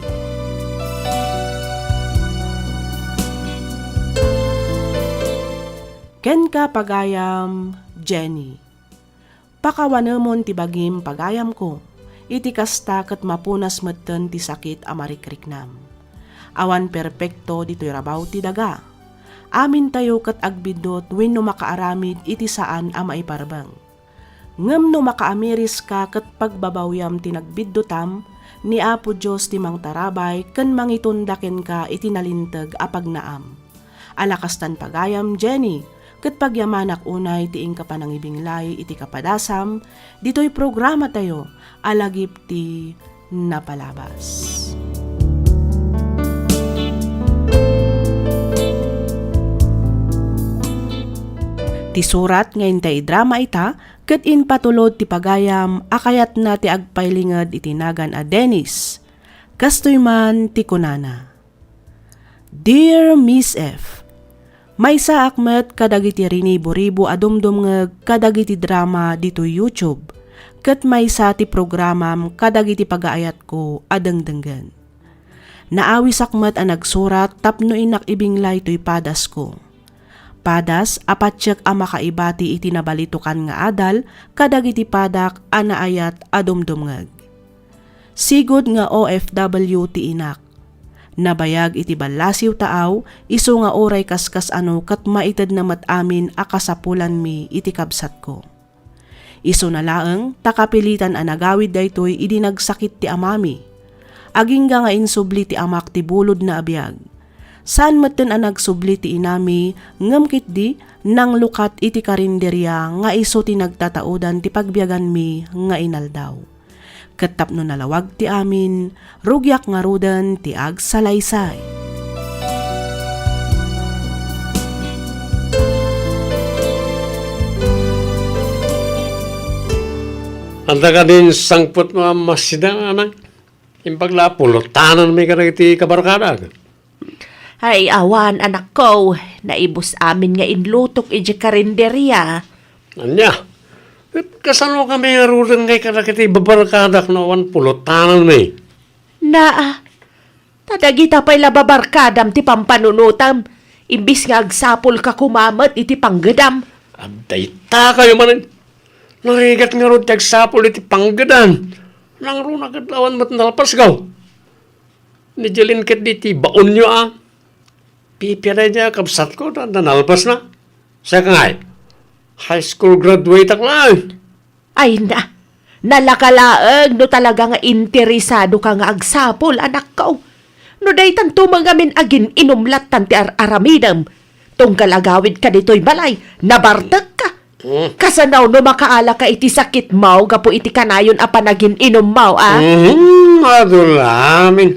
Kenka, pagayam, Jenny. Pakawanemon ti bagim, pagayamko. Iti kasta ket mapunas metten ti sakit a marikriknam. Awan perpekto ditoy rabaw ti daga. Amintayo ket agbiddut wenno makaaramid iti saan a maiparbeng. Ngem no makaamiriska ket pagbabawyam ti nagbiddutam, ni Apo Dios ti mangtarabay ken mangitonda kenka iti nalinteg a pagnaam. Ala kastan pagayam, Jenny, ket pagyamanak unay ti inka panangibinglay iti kapadasam ditoy programatayo a Lagip ti Napalabas. Ti surat nga intay idrama ita ket impatulod ti pagayam a kayatna ti agpailinged iti nagan a Dennis. Kastoy man ti kunana. Dear Miss F, maysaak met kadagiti riniburibo a dumdumngeg kadagiti drama ditoy YouTube, ket maysa ti programam kadagiti pagaayatko a dengdenggen. Naawisak met a nagsurat tapno innak ibinglay toy padasko. Padas a patiek a makaibati iti nabalitokan nga adal kadagiti padak a naayat a dumdumngeg. Sigud nga O F W ti inak. Nabayag iti ballasiw taaw, isu nga uray kaskas-ano ket maitedna met amin a kasapulanmi iti kabsatko. Isuna laeng ta kapilitan a nagawid daytoy idi nagsakit ti amami. Agingga nga insubli ti amak ti bulodna a biag. Saan metten a nagsubli ti inami, ngem ketdi nanglukat iti karinderia nga isu ti nagtataudan ti pagbiaganmi nga inaldaw. Ket tapno nalawag ti amin, rugiak ngaruden ti agsalaysay. Anta kadin sangpet mo a masida, anak? Imbag la a pulotananmi kadagiti kabarkadak. Ay, awan, anakko. Naibus amin nga inlutok idiay karinderia. Ania? Ket kasano kami ngaruden ngay kadagiti babarkadak no awan pulotananmi? Naa, ta dagita pay la babarkadam ti pampanunotam, imbis nga agsapulka koma met iti panggedam. Adda ita kayo manen. Narigat ngarud ti agsapul iti panggedan. Nangruna ket awan met nalpasgaw. Ni Jeline ketdi ti baonyo a. Pipia daydiay a kabsatko ta adda nalpasna. Siak ngay, high school graduate-ak laeng. Ay na, nalaka laeng no talaga nga interesadoka nga agsapul, anakko. No daytanto mangamin agin-inum lattan ti ar-aramidem. Tunggal agawidka ditoy balay, nabartekka. Mm. Kasano no makaalaka iti sakitmo gapu iti kanayon a panagin-inummo, a? Mhm, adu la amin.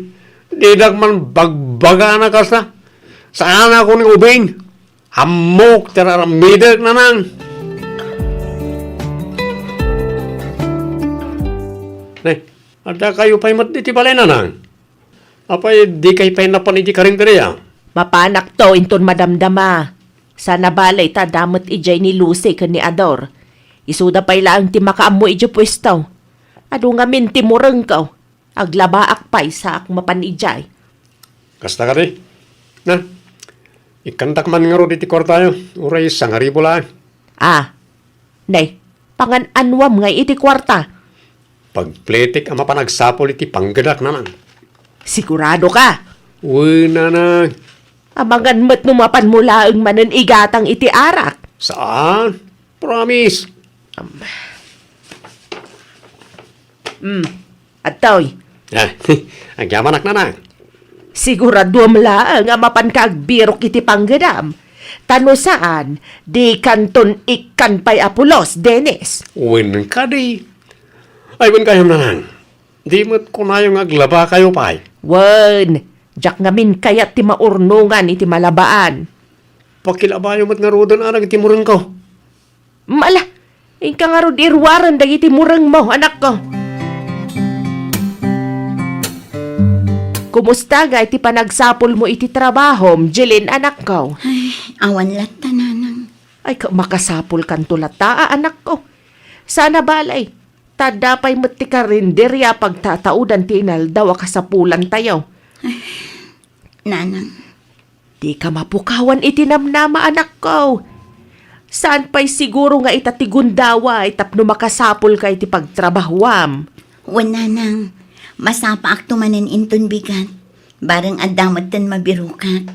Didak man bagbagana kasta. Saanakon nga ubing. Ammok ti ar-aramidek, nanang. Ne, adda kayo pay met iti balay, nanang? Apay, dikay pay napan iti karinderia? Mapanakto inton madamdama. Sana balay ta adda met idiay ni Lucy ken ni Ador. Isuda pay laeng ti makaammo idiay puesto. Adu ngamin ti murengko. Aglabaak pay saak mapan idiay. Kasta kadi? Na, ikkantak man ngarud iti kuartayo. Uray sangaribu laeng. Ah, ne, pangan-anuam ngay iti kuarta? Pagpletek a mapan agsapul iti panggedak, nanang. Sigurado ka? Wen, nanang. Amangan met no mapanmo laeng manen igatang iti arak. Saan? Promise. Am. Hmm. Adtoy. Ah, agyamanak, nanang. Siguraduam laeng a mapanka agbirok iti panggedam. Ta no saan, dikanton ikkan pay a pulos, Dennis. Wen kadi. Ay, wen kayam, nanang. Di met kunayo nga aglabakayo pay. Wen, diak ngamin kayat ti maurnongan iti malabaan. Pakilabayo met ngaruden, anak, iti murengko. Mala, inka ngarud iruaren dagiti murengmo, anakko. Kumusta nga iti panagsapulmo iti trabahom, Jeline, anakko? Ay, awan latta, nanang. Ay, ka-, makasapulkanto latta, a, anakko. Sana balay, ta adda pay met ti karinderia a pagtataudan ti inaldaw a kasapulantayo. Ay, nanang. Dika mapukawan iti namnama, anakko. Saan pay siguro nga ita ti gundaway tapno makasapulka iti pagtrabahuam? Wen, nanang, masapaakto manen inton bigat. Bareng adda metten mabirokak.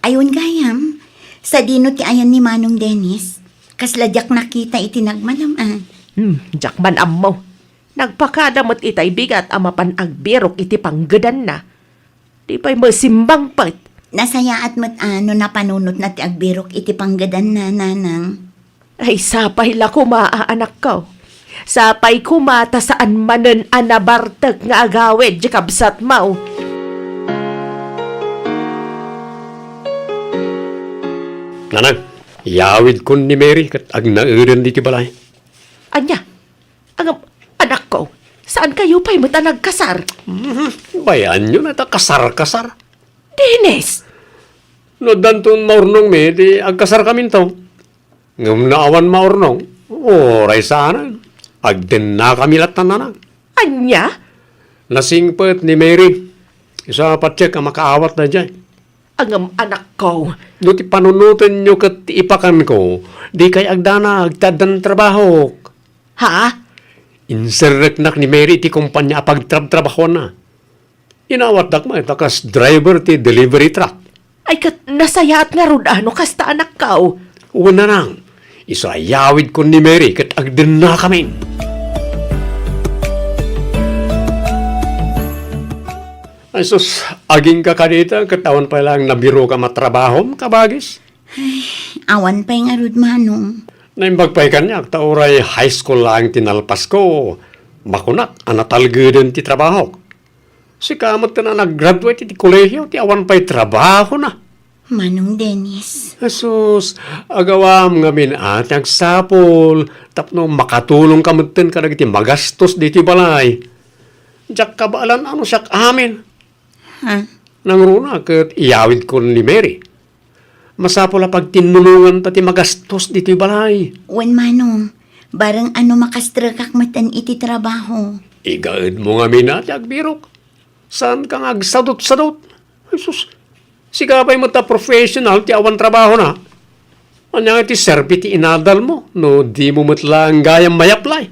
Ay, wen gayam, sadino ti ayan ni Manong Dennis? Kasla diak nakita iti nagmalam-an. Hmm, diak man ammo. Nagpakada met itay bigat a mapan agbirok iti panggedanna. Di pay masimbangpet. Nasayaat met a no napanunotna ti agbirok iti panggedanna, nanang. Ay, sapay la koma a, anakko. Sapay koma ta saan manen a nabartek nga agawid ti kabsatmo. Nanang, iyawidkon ni Mary ket agnaeden ditoy balay. Ania? Ngem, anakko, saan kayo pay met a nagkasar? Mhm. Bayaanyo na ta kasar-kasar. Dennis! No addanton maurnongmi, di agkasarkaminto. Ngem no awan maurnong, uray saanen. Agdennakami latta, nanang. Ania? Nasingpet ni Mary. Isu a patiek a makaawat daydiay. Ngem, anakko. No ti panunotenyo ket ti ipakanko, dikay agdanag ti addan trabahok. Ha? Inserreknak ni Mary iti kompania a pagtrabtrabahuanna. Inawatdak met a kas driver ti delivery truck. Ay, ket nasayaat ngarud a no kasta, anakko. Wen, nanang, Isu a yawidkon ni Mary ket agdennakamin. Ay sus, agingga kadita ket awan pay laeng nabirokam a trabahom, kabagis? Awan pay ngarud, Manong. Naimbag pay kaniak ta uray high school laeng ti nalpasko. Makunak a natalgeden ti trabahok. Sika met a nag-graduate iti kolehio ti awan pay trabahona. Manong Dennis. Jesus, agawam ngamin a ti agsapul tapno makatulongka metten kadagiti magastos ditoy balay. Diak kabaelan a no siak amin. Ha? Nangruna ket iyawidkon ni Mary. Masapul a pagtinnulonganta ti magastos ditoy balay. Wen, Manong, bareng a no makastrekak metten iti trabaho. Igaedmo ngamin a ti agbirok. Saanka nga agsadutsadut? Jesus, sika pay met a professional ti awan trabahona. Ania nga ti serbi ti inadalmo no dimo met laeng gayam may-apply?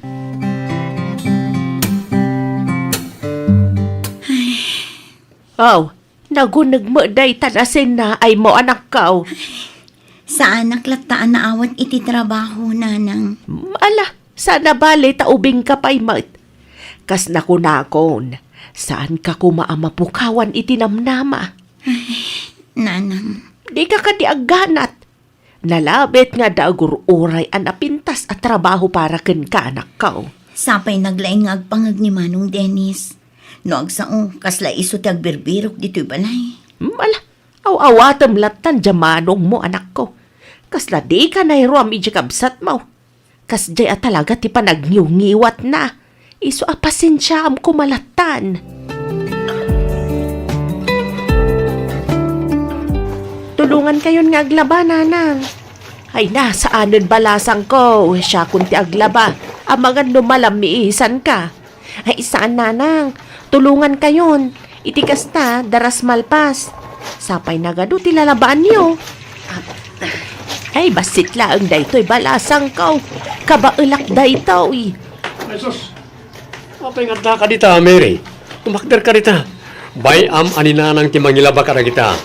Aw, naguneg met dayta nasinnaaymo, anakko. Saanak latta a naawat iti trabaho, Nanang. Ala, saan a bale ta ubingka pay met. Kas nakunakon, saanka koma a mapukawan iti namnama. Ay, Nanang. Dika kadi agganat. Nalabit nga adda agur-uray a napintas a trabaho para kenka, anakko. Sapay naglaing nga agpangeg ni Manong Dennis. No agsao, kasla isu ti agbirbirok ditoy balay. Hmm, ala, aw-awatem lattan diay manongmo, anakko. Kasla dika nairuam idiay kabsatmo. Kasdiay a talaga ti panagniwngiwatna. Isu a pasensiaam koma lattan. Tulongankayon nga aglaba, Nanang. Ay, saanen balasangko. Siakon ti aglaba. Amangan no malamiisanka. Ay, saan, Nanang. Tulongankayon. Iti kasta, daras malpas. Sapay nagadu ti lalabaanyo. Ay, bassit laeng daytoy balasangko. Kabaelak daytoy. Jesus! Apay nga addaka dita, Mary? Tumakderka dita. Bay-am a ni Nanang ti mangilaba kadagita.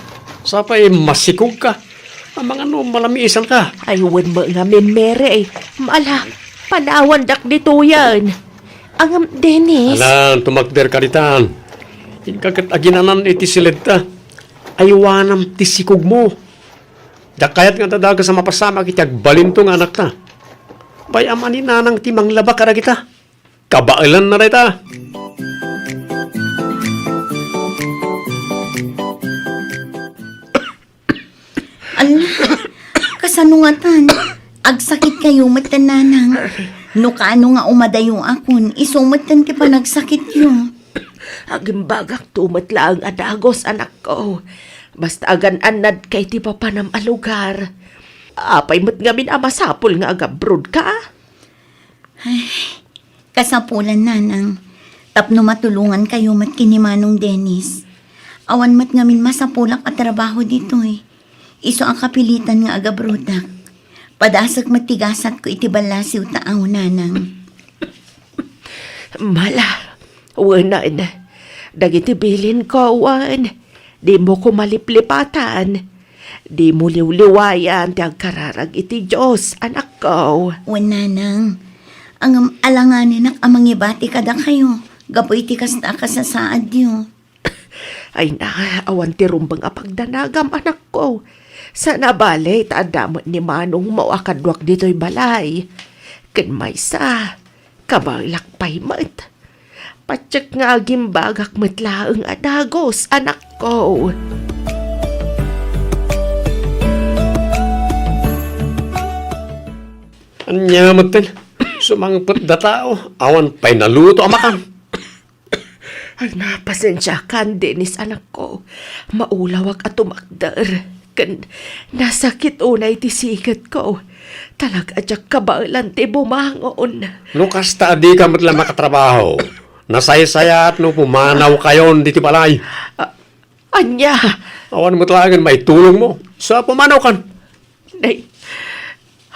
Sapay masikogka. Amangan no malamiisanka. Ay, wen met ngamin, Mary. Ala, panawandak ditoyen. Ngem, Dennis. Ala, tumakderka dita. Inka ket aginanan iti siledta. Aywanam ti sikogmo. Diak kayat nga adda dagus a mapasamak iti agbalinto nga anakta. Bay-am a ni Nanang ti manglaba kadagita. Kabaelanna dayta. Ala, kasano ngatan? Agsakitkayo metten, Nanang. No kaano nga umadayokon, isu metten ti panagsakityo. Agimbagakto met laeng a dagus, anakko. Basta agan-annadka iti papanam a lugar. Apay met ngamin a masapul nga agabrodka? Ay, kasapulan, Nanang, tapno matulongankayo met ken ni Manong Dennis. Awan met ngamin masapulak a trabaho ditoy. Isu a kapilitan nga agabrodak. Padasek met ti gasatko iti ballasiw ta aw, Nanang. Mala, wenen, dagiti bilinko, wen, dimo koma liplipatan. Dimo liwliwayan ti agkararag iti Dios, anakko. Wen, Nanang. Ngem alanganenak a mangibati kadakayo gapu iti kasta a kasasaadyo. Ay na, awan ti rumbeng a pagdanagam, anakko. Saan a bale ta adda met ni manongmo a kaduak ditoy balay. Ken maysa, kabaelak pay met. Patiek nga agimbagak met laeng a dagus, anakko. Ania metten, sumangpet da tao, awan pay naluto a makan. Ay, na, pasensiakan, Dennis, anakko. Maulawak a tumakder. Ken nasakit unay ti siketko. Talaga a diak kabaelan ti bumangon. No kasta a dika met la makatrabaho, nasaysayaat no pumanawkayon diti balay. A-, ania? Awan met laengen maitulongmo. Sa pumanawkan. Nay,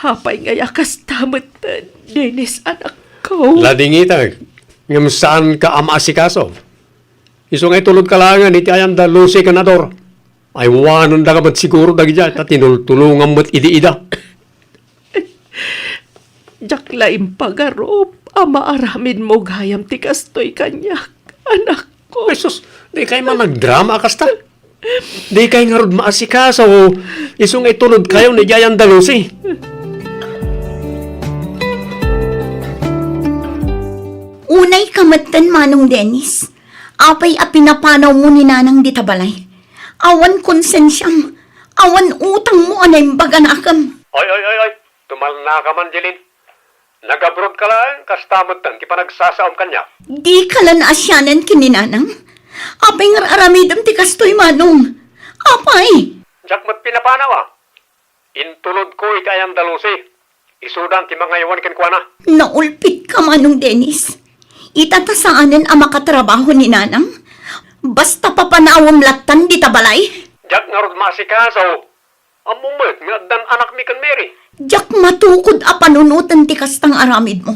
apay ngay a kasta met, Dennis, anakko? Ladingitek, ngem saanka a maasikaso. Isu nga itulodka laengen iti ayan da Lucy ken Ador. Aywanenda met siguro dagidiay ta tinultulongam met idi ida. Diak la impagarup a maaramidmo gayam ti kastoy kaniak, anakko. Ay, sus, dikay man nagdrama a kasta. Dikay ngarud maasikaso, isu nga itulodkayo ni Jay Andalusi. Unay ka metten, Manong Dennis. Apay a pinapanawmo ni Nanang dita balay? Awan konsensiam, awan utangmo a naimbag a nakem. Oy, oy, oy, oy. Tumalna ka man, Jeline. Nag-abroad ka laeng, kasta metten ti panagsasaom kaniak. Di ka la naasianan ken ni Nanang? Apay nga ar-aramidem ti kastoy, Manong? Apay! Diak met pinapanaw, a. Intulodko iti Jay Andalusi. Isudan ti mangaywan kenkuana. Naulpitka, Manong Dennis. Ita ta saanen a makatrabaho ni Nanang? Basta papanawem lattan dita balay? Diak ngarud maasikaso. Ammom met nga addan anakmi ken Mary. Diak matukod a panunoten ti kasta nga aramidmo.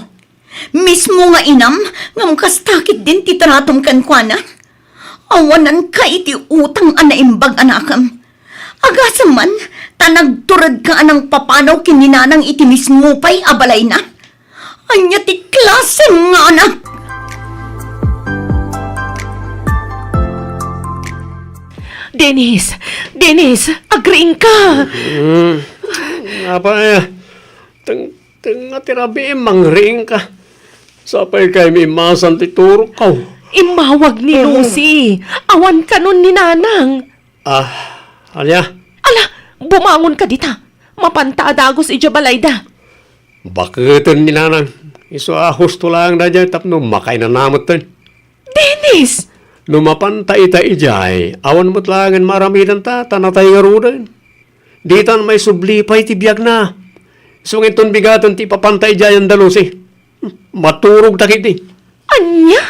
Mismo nga inam, ngem kasta ketdin ti tratom kenkuana. Awananka iti utang a naimbag a nakem. Agasem man, ta nagturedka a nangpapanaw ken ni Nanang iti mismo pay a balayna. Ania ti klasem nga anak? Dennis! Dennis! Agriingka! Mm. Apay, teng-, tengnga ti rabiim, mangriingka. Sapay kaymi immasan ti turokko. Immawag ni Lucy. Awan kanon ni Nanang. Ah, ania? Ala, bumangonka dita. Mapanta a dagus idiay balayda. Baketen ni Nanang. Isu a husto laeng daydiay tapno makainana metten. Dennis! No mapanta ita idiay, awan met laengen maaramidanta, ta natay ngaruden. Ditan maisubli pay ti biagna. Isu nga inton bigaten ti ipapanta idiay Andalusi. Maturogta ketdi. Ania?